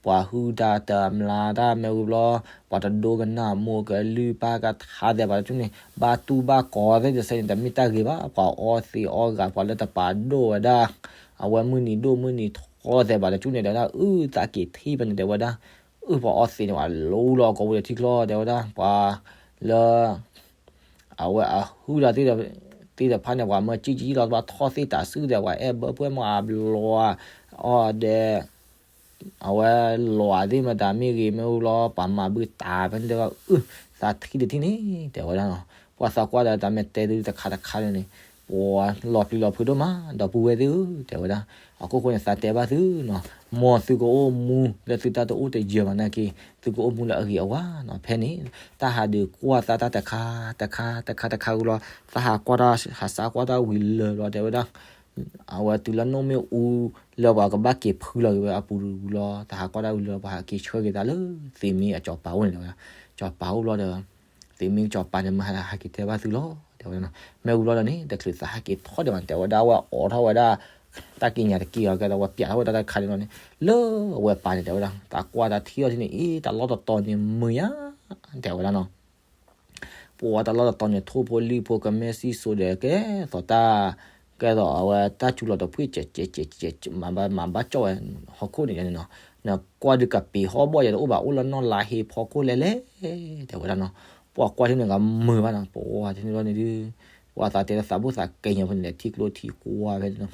ပှၤဟုၣ်တၢ်တမျါတၢ် မ့ၢ်ဝံၤဘျီ ပှၤတဒိကနၣ်မိၢ်ကလုၢ်ပၢ်ကထါသဲး ပှၤတကၠူၣ်န့ၣ် ဘၣ်တူၢ်ဘၣ်ကီၤသ့ၣ်တစဲးန့ၣ် တမ့ၢ်တၢ်ဂ့ၤဘၣ် ပှၤအီသံးအီဂၤ ပှၤလၢတပာ်ဒိၣ်ဝဲဒၣ် အဝဲမုၢ်နံၤဒိၣ်မုၢ်နံၤထီသဲး ပှၤတကၠူၣ်န့ၣ် တဲဝဲဒၣ် အုၣ်သးက့ၤထံၣ်ဖဲန့ၣ် တဲဝဲဒၣ် အုၣ်ပှၤအီသံးန့ၣ် ပှၤလူလီၤကိးပူၤဒီးထံချီ တဲဝဲဒၣ် ပှၤလၢ အဝဲအဟုၣ်ဒီးသ့ၣ်တဖၣ်န့ၣ် ပှၤမၢကံၣ်ကံၣ်လီၤ ပှၤထီၣ်သ့ၣ်တၤဆူၣ်သဲး ပှၤအဲၣ်ဘၢဖိမ့ၢ်အဘျီ အီၣ်ဒဲး အဝဲလီၤသ့ၣ်မတၤမ့ၢ်ဂ့ၤ မ့ၢ်ဝံၤဘျီ ပှၤမၤဘုတၢ်ဖဲန့ၣ်တဲဝဲ အုၣ် သးထံၣ်တထံၣ်န့ၣ် တဲဝဲဒၣ်နီၤ ပှၤသးကွၢ်ဒီးတၢ်မ့ၢ်တဲသုတခါတခါန့ၣ် ပှၤလီၤပျံၤလီၤဖုးဒိၣ်မး ဒီပုၢ်ဝဲၢ်သ့ၣ်ဧၢ တဲဝဲဒၣ် အခိၣ်ဃိန့ၣ် သးတဲဘၣ်သုနီၤ မ်သုကအိၣ်မူလၢသုတၢ်တအိၣ်တယၢၤဘၣ်နာ်က့ သုကအိၣ်မူလၢအဂ့ၤအဝါနီၤ ဖဲန့ၣ် တၢ်ဟးဒုးကွၢ်သးတၢ်တခါ တခါ တခါ တခါဝံၤလီၤ သးဟးကွၢ်တၢ် ဟးစးကွၢ်တၢ်ဝံၤလၢာ်ဘျီ တဲဝဲဒၣ် အဝဲတုၤလၢနိၣ်မ့ၣ်အူ လၢပှၤကဘၣ်က့ၤဖုလီၤက့ၤဝဲအပူၤဝံၤလီၤ သးဟးကွၢ်တၢ်ဝံၤလၢာ် ပှၤဟးက့ၤဆှၢက့ၤသးလၢ သ့မ့ၢ်အစီၤပၤအိၣ်န့ၣ် တဲဝဲဒၣ် စီၤပၤအိၣ်ဘျီဒီး သ့မ့ၢ်စီၤပၤန့ၣ် မ့ၢ်ဟးက့ၤတဲဘၣ်သုလီၤ တဲဝဲဒၣ်နီၤ မ့ၢ်ဝံၤဘျီဒီးန့ၣ် တချုးသးဟးက့ၤထီၣ်ဒံးဘၣ်န့ၣ် တဲဝဲဒၣ် အဝဲအိးထီၣ်ဝဲဒၣ် တၢ်ကံးညာ်တက့ၢ်အီၤ ကဲသိးဝဲပျးထီၣ်ဝဲဒၣ်တၢ်တခါန့ၣ်လီၤန့ၣ် လၢအဝဲပာ်န့ၣ် တဲဝဲဒၣ် သးကွၢ်တၢ်ထံၣ်အီၤထံၣ်န့ၣ် အ့ တၢ်လီၢ်တတီၤန့ၣ်မုာ်ညါ တဲဝဲဒၣ်နီၤ ပှၤတၢ်လီၢ်တတီၤန့ၣ် ထိၣ်ဖိလံၣ်ဖိကမဲစံၣ်စိၤဒီး ကဲသိးတၢ် ကဲသိးအဝဲတၢ်စူၤလီၤတဖှံၣ် ကဲးကဲးကဲးကဲး မၤဘၣ်မၤဘၣ်ကၠီၣ်ဝဲ ဟီၣ်ခိၣ်န့ၣ်န့ၣ်နီၤ နကွၢ်ဒုးကပ့ၤဟီၣ်ဘီၣ်ယၤတအိၣ်ဘၣ် အိၣ်လၢနီၢ်လါဟ့ဖီခိၣ်လဲၣ်လဲၣ် တဲဝဲဒၣ်နီၤ ပှၤကွၢ်ထံၣ်န့ၣ်ကမုာ်ဘၣ်နီၤ ပှၤထံၣ်န့ၣ်ဘျီန့ၣ်ဒုး ပှၤသးတဲလၢသးဘိၣ်သးကဲညါဖဲန့ၣ်လဲၣ် ထံကျိထံကွၢ်ဖဲန့ၣ်နီၤ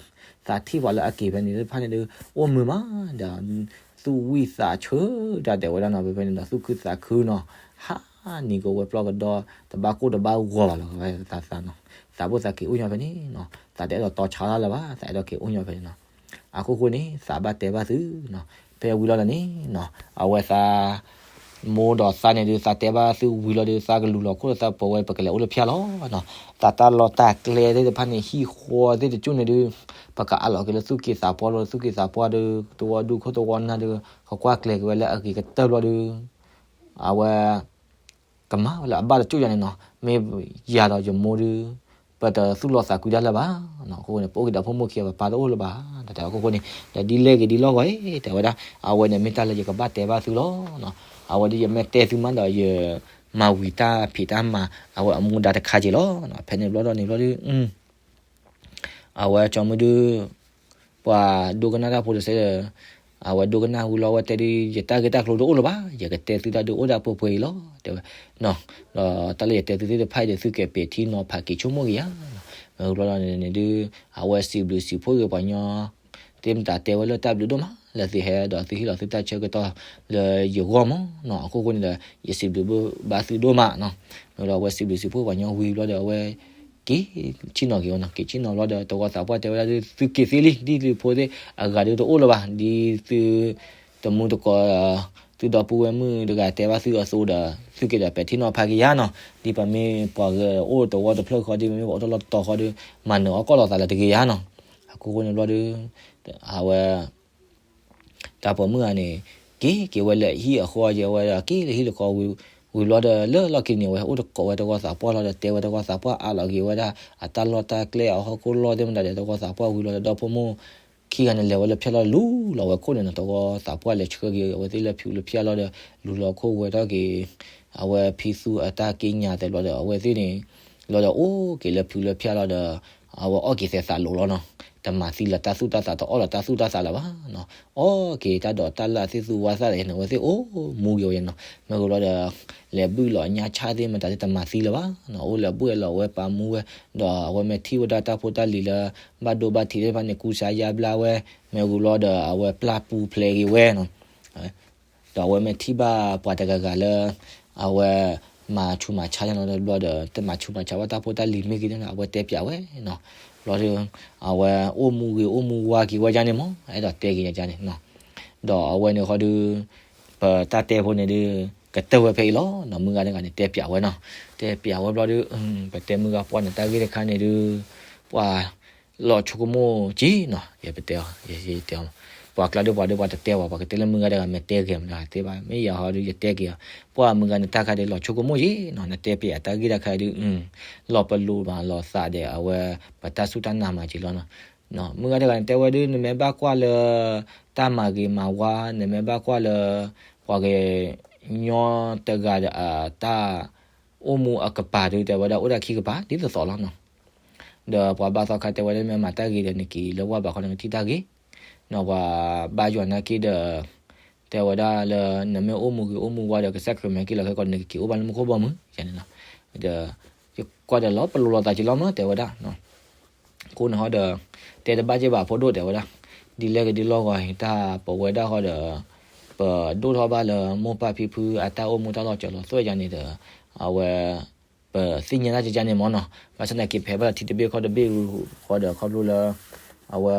သးထံၣ်ပှၤလၢအက့ၤဖဲန့ၣ်တဖၣ်န့ၣ်ဒုး အိၣ်မုာ်မးဒီး သူၣ်ဝံၣ်သးဆၢတၢ်တဲဝဲဒၣ်နီၤ ဖဲဖဲန့ၣ်ဒီး သူၣ်ခုသးခုနီၤ ဟးနံၤကဝဲၤပျီကဒီ တဘၣ်ကိၢ်တဘၣ်ဂီၤဘၣ်လီၤ ဝဲသးသးနီၤ သးဘိၣ်သးက့ၤအိၣ်ညီဖဲန့ၣ်နီၤ သးတအဲၣ်ဒိးတီဆါတၢ်လၢၤဘၣ် သးအဲၣ်ဒိးက့ၤအိၣ်ညီဖဲန့ၣ်နီၤ အခိၣ်ဃိန့ၣ် သးဘၣ်တဲဘၣ်သုနီၤ. ဖဲဝံၤလီၤဒီးန့ၣ်နီၤ အဝဲသး မိၢ်ဒီးသးန့ၣ်ဒုး သးတဲဘၣ်သုဝံၤလီၤဒီး သးကလူၤလီၤခိၣ်ဒီးသးပဝဲ ပကလဲၤအိၣ်လၢဖၠၣ်လီၤနီၤ. သးတၢ်လီၢ်တၢ်ကျဲသ့ၣ်တဖၣ်န့ၣ် ဟံၣ်ဃီသ့ၣ်တကၠိၢ်န့ၣ်ဒုး ပကအးလီၤက့ၤလၢသူၣ်က့သးပှၢ်လီၤ. သူၣ်က့သးပှၢ်ဒီး သဝီဒူခိၣ်သဝီနၢ်ဒီး ကကွၢ်ကျဲၤက့ၤဝဲလၢအဂ့ၤကတၢၢ်ဘျီဒီး အဝဲ ကမၤဝဲလၢအဘၣ်တကၠိၢ်ယၤန့ၣ်နီၤ. မ့ၢ်ယၤဒီးယမိၢ်ဒုး ပတသူၣ်လီၤသးကွံတၢ်လၢၤဘၣ်နီၤ. အခိၣ်ဃိန့ၣ် ပအိၣ်က့ၤဒီဖိမိၢ်ခံဂၤ ပပၢ်တအိၣ်လၢၤဘၣ်. ဒီးတဲအခိၣ်ဃိန့ၣ် ဒီးဒ်လဲၣ်ဂ့ၤဒ်လီၢ်ဂီၤအံၤ တဲဝဲဒၣ် အဝဲန့ၣ်မ့ၢ်တၢ်လၢယကဘၣ်တဲဘၣ်သုလီၤနီၤ. အဝဲဒ်ယမ့ၢ်တဲသုမးဒီး ယမၤဝံၤတၢ်ဖံးတၢ်မၤ အဝဲအမူဒါတခါက့ၤလီၤနီၤ. ဖဲန့ၣ်ဘျီဒီးန့ၣ်ဘျီဒုး အဝဲကၠီမုၢ်ဒုး ပှၤဒိကနၣ်တၢ်ဖိတစဲးဒီး အဝဲဒိကနၣ်ဝံၤလီၤ အဝဲတဲဒုး ယတၢ်ဂ့ၢ်တၢ်ကျိၤတအိၣ်လၢၤဘၣ်, ယကတဲသုတၢ်ဒုးအိၣ်ဒၣ်ပှဲၤပှဲၤအံၤလီၤ တဲဝဲနီၤ. ဒီးတၢ်လၢယတဲသုသ့ၣ်တဖၣ်အံၤဒီး သုကပဲာ်ထံနီၤဖးက့ၤဆိကမိၣ်က့ၤယၤနီၤ. မ့ၢ်ဝံၤဘျီဒီးန့ၣ်ဒုး အဝဲစံးဘျုးစံးဖှိၣ်က့ၤပှၤညီ သ့ၣ်မတၤတဲဝဲလၢတၢ်ဘျုးဒိၣ်မး လၢသုဟဲဒီးသုဟ့ၣ်လီၤသုတၢ်ဆၢကတီၢ်လၢယဂီၢ်မးနီၤ. အခိၣ်ဃိန့ၣ်ဒီး ယစံးဘျုးဘၣ်သုဒိၣ်မးနီၤ. မ့ၢ်ဝံၤဒီးအဝဲစံးဘျုးစံးဖှိၣ်ပှၤညီဝံၤဘျီဒီး အဝဲ က့ၤဆ့ၣ်နီၤက့ၤဝဲနီၤ. က့ၤဆ့ၣ်နီၤဘျီဒီး သဝီသးပှၢ်တဲဝဲဒၣ်ဒုး သုက့ၤသ့လံ, ဒ်သုဖိသ့ၣ်အဂၤဒုးတအိၣ်လၢၤဘၣ်, ဒ်သုတမူတကိး သုဒီပုၢ်ဝဲၢ်မုၣ်တဂၤတဲဘၣ်သုအသိးဒီး သုက့ၤဒီးပဲာ်ထံနီၤဖးက့ၤယၤနီၤ. ဒ်ပမ့ၢ်ပှၤဂဲၤအိၣ်သဝီတဖျၢၣ်ဃီ ဒ်ပမ့ၢ်ပှၤအိၣ်တၢ်လီၢ်တတီၤဃီဒီး မၤနၢၤအီၣ်ကီၢ်လီၤသးလၢတဂ့ၤယၤနီၤ. အခိၣ်ဃိန့ၣ်ဘျီဒီး အဝဲ တၢ်ပိာ်မုၣ်ဂၤန့ၣ် က့ၤက့ၤဝဲလၢဟံၣ်အဃီ ယဝဲဒီးက့ၤလၢဟံၣ်လၢဃီဝံၤဘျီဒီး လၢလီၢ်ခံန့ၣ် အဝဲအိၣ်တကိးဝဲသဝီသးပှၢ်လီၤဒီး တဲဝဲသဝီသးပှၢ်အးလီၤက့ၤဝဲဒၣ် အတၢ်လီၢ်တၢ်ကျဲအဟီၣ်ခိၣ်လီၢ်သ့ၣ်မတၤဒီး သဝီသးပှၢ်ဝံၤလီၤဒီး ဒီဖိမိၢ်ခံဂၤန့ၣ် လဲၤဝဲလၢဖၠၣ်လီၤ လူၤလီၤဝဲခိၣ်န့ၣ်နီၤ. သဝီသးပှၢ်လဲၤဆှၢက့ၤအဝဲသ့ၣ်လၢဖၠၣ်လၢဖၠၣ်လီၤဒီး လူၤလီၤခိၣ်ဝဲထီၣ်က့ၤ အဝဲဖံသူအတၢ်က့ညါတဲဘျီဒီး အဝဲသ့ၣ်န့ၣ် လီၤဒီးအိၣ်က့ၤလၢဖၠၣ်လၢဖၠၣ်လီၤဒီး အဝဲအီၣ်က့ၤသဲးသးလိၤလီၤနီၤ. တမၤသံလၢၤတၢ်သူၣ်တၢ်သး တအီၣ်လၢၤတၢ်သူၣ်တၢ်သးလၢၤဘၣ်နီၤ. အီၣ်က့ၤတၢ်ဒိးတၢ်လၢ်သ့ၣ်သူဝါသၣ်ဒီးန့ၣ် အဝဲသ့ၣ်အိၣ်မူက့ၤဝဲနီၤ. မ့ၢ်ဝံၤဘျီဒီး လဲၤဘုၣ်လီၤညါဆၣ်သ့ၣ်မတၤသ့ၣ် တမၤသံလၢၤဘၣ်နီၤ. အိၣ်လဲၤဘုၣ်လီၤဝဲပာ်မူဝဲ ဒီးအဝဲမ့ၢ်ထံၣ်ဝဲဒၣ်တၢ်ဖိတၢ်လံၤလၢ ဘၣ်ဒိဘၣ်ထံးသ့ၣ်တဖၣ်န့ၣ် ကူစါယါဘျါဝဲ, မ့ၢ်ဝံၤဘျီဒီး အဝဲပျၢ်ပူၤဖျဲးက့ၤဝဲနီၤ. ဒီးအဝဲမ့ၢ်ထံၣ်ဘၣ်ပှၤတဂၤဂၤလၢ အဝဲမၤဆူးမၤဆါယါနီၤ တဘျီဒီး တမၤဆူးမၤဆါဝဲတၢ်ဖိတၢ်လံၤမ့ၢ်ဂ့ၤန့ၣ် အဝဲတဲပျးဝဲနီၤ. ဘျီဒီး အဝဲအိၣ်မူဂ့ၤအိၣ်မူဝါက့ၤဝဲဒ်န့ၣ်မး အဲၣ်ဒိးတဲက့ၤယါန့ၣ်နီၤ. ဒီးအဝဲန့ၣ်ဃီဒီး ပတၢ်တဲဖိန့ၣ်ဒီး ကတၢၢ်ဝဲဖဲအံၤလီၤနီၤ. မုၢ်ဂၤတဂၤန့ၣ် တဲပျးဝဲနီၤ. တဲပျးဝဲဘျီဒီး ပတဲမုၢ်ဂၤပှၢ်န့ၣ် တၢ်ဂ့ၢ်တခါန့ၣ်ဒီး ပှၤ လီၤဆိကမိၣ်က့ၤနီၤ ယပတဲအီၤ ယတဲအီၤ ပှၤကျါဒီးပှၤဒီးပှၤတတဲဘၣ် ပှၤကတဲလၢမုၢ်ဂၤတဂၤမ့ၢ်တဲဂ့ၤမ့ၢ်တဂၤတဲဘၣ် မ့ၢ်ယၤဟီဒီးယတဲက့ၤအီၤ ပှၤမုၢ်ဂၤန့ၣ်တၢ်ခါဒီးလီၤဆိကမိၣ်က့ၤနီၤ နတဲပျးတၢ်ဂ့ၢ်တခါဒီး လီၤပလိာ်မးလီၤသးဒီးအဝဲ ပတၢ်စူၢ်တၢ်နာ်မးက့ၤလီၤနီၤ. မုၢ်ဂၤတဂၤန့ၣ် တဲဝဲဒုး နမ့ၢ်ဘၣ်ကွၢ်လၢ တၢ်မၤဂ့ၤမၤဝါ နမ့ၢ်ဘၣ်ကွၢ်လၢ ပှၤကညီတဂၤဒီးအတၢ် အိၣ်မူအကပၤဒုး တဲဝဲဒၣ် အိၣ်ဒၣ်ခံကပၤ ဒ်သိးသိးလီၤနီၤ. ဒီးပှၤဘၣ်သီခါတဲဝဲဒၣ် မ့ၢ်မၤတၢ်ဂ့ၤဒီး နက့ၤလၢဝၢ်ဘးခီန့ၣ် နကထံၣ်တၢ်ဂ့ၤနီၤ. ပှၤဘါယွၤနာ်က့ဒီး တဲဝဲဒၣ်လၢ နမ့ၢ်အိၣ်မူဂ့ၤအိၣ်မူဝါဒီး ကစၢ်ခရံာ်မ့ၢ်က့ၤလီၤခဲကီး နကက့ၤအိၣ်ဘၣ်လၢမူခိၣ်ဘီမုၢ် ယၤန့ၣ်နီၤ. ဒီး ယကွၢ်ဒီးလီၤပလိာ်လိာ်သးက့ၤလီၤမး တဲဝဲဒၣ် အဃိန့ၣ်ဟီဒီး တဲတဘၣ်က့ၤဘၣ်ဖိဒိၣ် တဲဝဲဒၣ် ဒ်လဲၣ်ဂ့ၤဒ်လီၢ်ဂီၤ တၢ်ပဝဲဒၣ်ဃီဒီး ပဒိၣ်ထီၣ်ဘၣ်လၢမိၢ်ပၢ်ဖံဖုအတၢ်အိၣ်မူတၢ်လီၤစၢၤလီၤသွဲၣ်ယါန့ၣ်ဒီး အဝဲ ပသ့ၣ်ညါတၢ်ကကါန့ၣ်မးနီၤ. ဘၣ်ဆၣ်သနာ်က့ ပဟဲဘၣ်ထံတဘ့ၣ်ဃီတဘ့ၣ်ဃီဒီး ခီဖျိလၢ အဝဲ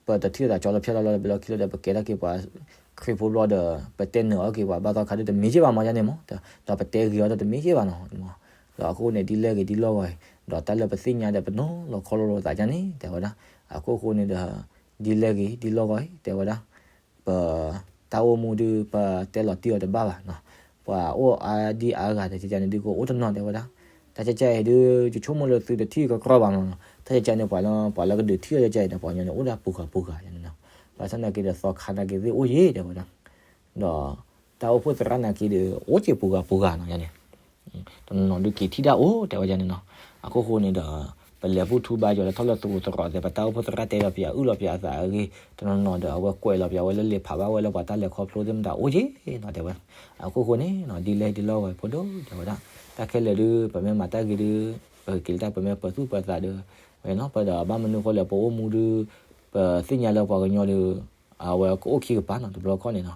ပတထံၣ်လိာ်သးကၠီလၢဖၠၣ်လီၤလီၤ လၢဘဲလီၢ်ခံလီၤဒီး ပကဲထီၣ်က့ၤပှၤခရံာ်ဖိဘျီဒီး ပတဲနၢၤအီၣ်က့ၤပှၤဘၣ်သီခါဒုးတမ့ၢ်က့ၤဘၣ်မးယါန့ၣ်မး ဒီးပတဲဂ့ၤအီၤဒီးတမ့ၢ်က့ၤဘၣ်နီၤ. ဒီးအဃိန့ၣ် ဒ်လဲၣ်ဂ့ၤဒ်လီၢ်ဂီၤအံၤ ဒီးတၢ်လၢပသ့ၣ်ညါဒီးပနီၤလီၤခီလီၤလိာ်သးယါန့ၣ် တဲဝဲဒၣ် အခိၣ်ဃိန့ၣ်ဒီး ဒ်လဲၣ်ဂ့ၤဒ်လီၢ်ဂီၤအံၤ တဲဝဲဒၣ် ပ တၢ်အိၣ်မူဒုး ပတဲလီၤတံၢ်အီၤတဘၣ်ဘၣ်နီၤ. ပှၤအိၣ်အါဒံအါဂၤတကဲကဲန့ၣ်ဒုး ကအိၣ်တနီၤတဲဝဲဒၣ်. တၢ်ကဲကဲအံၤဒုး ယဆိကမိၣ်လၢသုတထံၣ်ကကြၢၢ်ဘၣ်နီၤ. တၢ်ကဲကဲန့ၣ် ပှၤလၢ ပှၤလၢကဒုးထံၣ်အီၤကဲကဲအံၤန့ၣ် ပှၤကညီန့ၣ် အိၣ်ဒၣ်ပူၤဂၤပူၤဂၤန့ၣ်နီၤ. ဘၣ်ဆၣ်သနာ်က့ဒီး သီခါသနာ်က့သ့ၣ်အိၣ်ယဲၢ်တဲဝဲဒၣ်. ဒီး တၢ်အိၣ်ဖှိၣ်သရၣ်သနာ်က့ဒီး အိၣ်က့ၤပူၤဂၤပူၤဂၤနီၤယါန့ၣ် တနီၤနီၤဒုးက့ၤထံၣ်ဒၣ်အိၣ် တဲဝဲဒ်န့ၣ်နီၤ. အခိၣ်ဃိန့ၣ်ဒီး ပလဲၤဘူၣ်ထူဘါယွၤလၢထီၣ်လၢသရူးသရိာ်သဲး ပတၢ်အိၣ်ဖှိၣ်သရၣ်တဲလီၤပယၤအုၣ်လီၤပယၤအသးအဂ့ၢ် တနီၤနီၤဒီး အဝဲကွဲးလီၤပယၤဝဲလၢလံာ်ဖးဘၣ်ဝဲလၢပှၤတၢ်လဲၤခီဖျိသ့ၣ်မတၤအိၣ်က့ၤနီၤ တဲဝဲ. အခိၣ်ဃိန့ၣ်နီၤ ဒ်လဲၣ်ဒ်လီၢ်ဂီၤဖိဒိၣ်တဲဝဲဒၣ် တၢ်ခဲလၢာ်ဒုး ပမ့ၢ်မၤတၢ်ဂ့ၤဒုး ပက့ၤလၢတၢ်ပမ့ၢ်ပၢၤသူၣ်ပၢၤသးဒီး ဝဲနီၤ ပဒီးဘၣ်မနုၤဃိလဲၣ် ပအိၣ်မူဒုး ပသ့ၣ်ညါလၢပှၤကညီဒီး အဝဲကအိၣ်ခံကပၤနီၤ တဘျီခီန့ၣ်နီၤ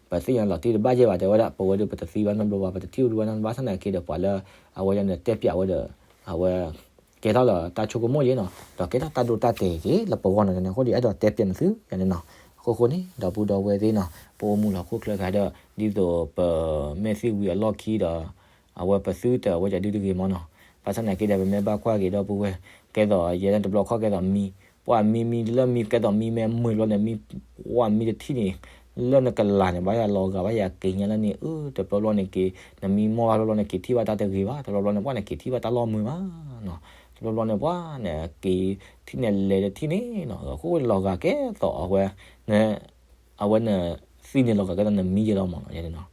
ပသ့ၣ်ညါလီၤတံၢ်တဘၣ်ယဲၢ်ဘၣ် တဲဝဲဒၣ် ပဝဲဒုး ပတသံဘၣ်နီတဘျီဘၣ် ပတထံၣ်ဘၣ်နီတဘျီဘၣ် ဘၣ်ဆၣ်သနာ်က့ဒီး ပှၤလၢ အဝဲန့ၣ်တဲပျးဝဲဒီး အဝဲ ကဲထီၣ်လၢတၢ်ဆိကမိၣ်ယဲနီၤ, ဒီးကဲထီၣ်တၢ်ဒိတၢ်တဲာ်က့ၤလၢပဂီၢ်နီၤန့ၣ်, အဃိဒီးအဲၣ်ဒိးတဲပျးနသုယၤန့ၣ်နီၤ. အဃိဃိန့ၣ် ဒီပုၢ်ဒီဝဲၢ်သ့ၣ်နီၤ, ပအိၣ်မူလၢဟီၣ်ခိၣ်ချၢခါဒီး ဒ်သိးပမ့ၢ်သံဝံၤအလီၢ်ခံဒီး အဝဲပသုတအဝဲကဒုတဂ့ၤမၢ်နီၤ. ဘၣ်ဆၣ်သနာ်က့ဒီး ပမ့ၢ်ဘၣ်ကွၢ်က့ၤဒီပုၢ်ဝဲၢ်, ကဲသိးယဲန့ၣ်တဘျီခီၣ်ကဲသိးမံ, ပှၤမံမံလၢမံကဲသိးမံမ့ၢ် မုာ်ဘျီန့ၣ်မံ, ပှၤမံတထံၣ်န့ၣ် လၢနကလၤန့ၣ် ဘၣ်ယၤလီၤဂာ် ဘၣ်ယၤက့ၤညါလၢန့ၣ်, အၢ တဘျီဘျီန့ၣ်က့ၤ နမံမီၢ်ဘၣ်တဘျီဘျီန့ၣ် က့ၤထံၣ်ဘၣ်တၢ်တဂ့ၤဘၣ်, တဘျီဘျီန့ၣ် ပှၤန့ၣ်က့ၤထံၣ်ဘၣ်တၢ်လီၢ်မုာ်ဘၣ် တဘျီဘျီန့ၣ် ပှၤန့ၣ်က့ၤထံၣ်န့ၣ်လဲၤတထံၣ်န့ၣ်နီၤ, အဃိလီၤဂာ်ကဲသိးအဝဲ အဝဲနသံန့ၣ်လီၤဂာ်ကဲသိးနမံယဲလီၤမၢ်နီၤ.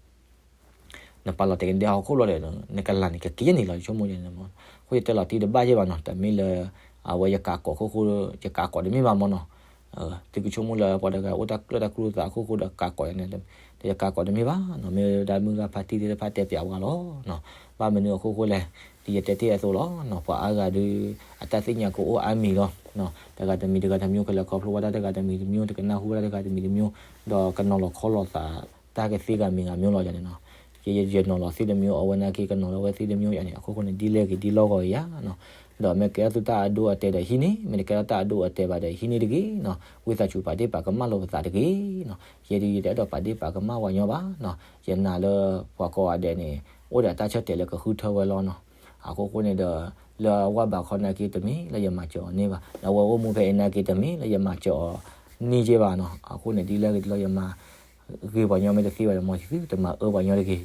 နပာ်လီၤတဲာ်က့ၤနဒဲဟီၣ်ခိၣ်လီၤဒီး နကလၤန့ၣ် ကက့ၤယဲန့ၣ်လီၤ ယဆိကမိၣ်ယဲန့ၣ်မၢ်. အဃိယတဲလီၤတံၢ်တဘၣ်ယဲဘၣ်နီၤ, တမ့ၢ်လၢ အဝဲယကးကိးခိၣ်ဃိ ယကးကိးတမ့ၢ်ဘၣ်မၢ်နီၤ. သုကဆိကမိၣ်လၢပှၤတဂၤအိၣ်တၢ်ကျၢၣ်တၢ်ကျူသးအခိၣ်ဃိဒီးကးကိးယဲန့ၣ်, ဒီးယကးကိးတမ့ၢ်ဘၣ်နီၤ, မ့ၢ်ဝဲဒၣ်မုၢ်ဂၤဖါတံၢ်သ့ၣ်တဖၣ်တဲပျးဝဲလီၤ. ဘၣ်မနုၤအဃိဃိလဲၣ်, ဒ်ယတဲတ့ၢ်အသိးလီၤနီၤ, ပှၤအါဂၤဒီး အတၢ်သ့ၣ်ညါကအိၣ်အါမံၤလီၤ. တဂၤတမံၤတဂၤတမံၤ ကလဲၤခီဖျိဝဲဒၣ်တဂၤတမံၤတမံၤ တကနၣ်ဟူဝဲဒၣ်တဂၤတမံၤတမံၤ ဒီးကနီၤလီၤခီလီၤသး တၢ်ကသ့ဂၤမံၤဂၤမံၤလီၤယၤန့ၣ်နီၤ. ယ ယနီၤလီၤသ့တမံၤ အဝဲနာ်က့ကနီၤလီၤဝဲသ့တမံၤယၤန့ၣ်, အဃိဃိန့ၣ် ဒ်လဲၣ်ဂ့ၤဒ်လီၢ်ဂီၤအံၤယၤနီၤ. ဒီးမ့ၢ်ကဲထီၣ်သုတၢ်အဒိအတဲာ်ဒီးဟံးန့ၢ်, မ့ၢ်တကဲထီၣ်တၢ်အဒိအတဲာ်ဘၣ်ဒီးဟံးန့ၢ်တဂ့ၤနီၤ, ဝံသးစူၤပာ်ဒ့ၣ်ပာ်ကမၣ်လိာ်ပသးတဂ့ၤနီၤ. ယဲဒၣ်ယတအဲၣ်ဒိးပာ်ဒ့ၣ်ပာ်ကမၣ်ပှၤညီဘၣ်နီၤ, ယနာ်လၢပှၤကိးဂၤဒဲးန့ၣ် အိၣ်ဒီးအတၢ်ဆၢတဲာ်လၢကဃုထၢဝဲလီၤနီၤ. အဃိဃိန့ၣ်ဒီး လၢအဝဲဘၣ်ခီနာ်က့တမ့ၢ်လၢယမၤစၢၤအီၤန့ၢ်ဘၣ်, လၢအဝဲအိၣ်မူဖဲအံၤနာ်က့တမ့ၢ်လၢယမၤစၢၤအီၤန့ၢ်က့ဘၣ်နီၤ. အဃိန့ၣ် ဒ်လဲၣ်ဂ့ၤဒ်လီၢ် ယမၤဂ့ၤပှၤညီမ့ၢ်တသ့ဘၣ်ဒီး မ်သုတမၤအၢပှၤညီတဂ့ၤ,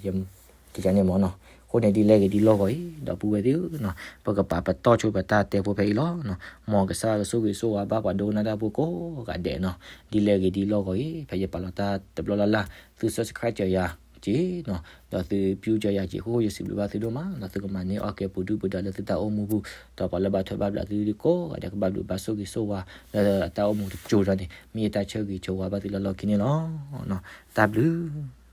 ကန့ၣ်မၢ်နီၤ. အဃိန့ၣ် ဒ်လဲၣ်ဂ့ၤဒ်လီၢ်ဂီၤအံၤ ဒီပုၢ်ဝဲၢ်သ့ၣ်ဧၢနီၤ, ပကပာ်ပတီၢ်ဆိပတၢ်တဲဖိဖဲအံၤလီၤနီၤ. မ်ကစၢ်ကဆိၣ်ဂ့ၤဆိၣ်ဝါဘၣ်ပှၤဒိကနၣ်တၢ်ဖိကိးဂၤဒဲးနီၤ, ဒ်လဲၣ်ဂ့ၤဒ်လီၢ်ဂီၤအံၤ ဖဲယပာ်လီၤတၢ်တဘျီလၢ်လၢ် သု subscribe စၢၤယၤက့ၤနီၤ, ဒီးသု view စၢၤယၤက့ၤ အဃိဃိယစံးဘျုးဘၣ်သုဒိၣ်မးနီၤ, သုကမၤန့ၢ်အီၣ်ကဲပူၤဒုၣ်ပူၤဒါလၢသုတၢ်အိၣ်မူပူၤ, ဒီးပှၤလၢဘၣ်ထွဲဘၣ်ဘျးသုကိးဂၤဒဲး ကဘၣ်ဘျုးဘၣ်ဆိၣ်ဂ့ၤဆိၣ်ဝါ လၢအတၢ်အိၣ်မူတစိၤတၢ်န့ၣ် မ့ၢ်ယတၢ်ဆၢဂ့ၤဆၢဝါဘၣ်သုလၢလီၢ်ခံန့ၣ်လီၤ. တၢ်ဘျုး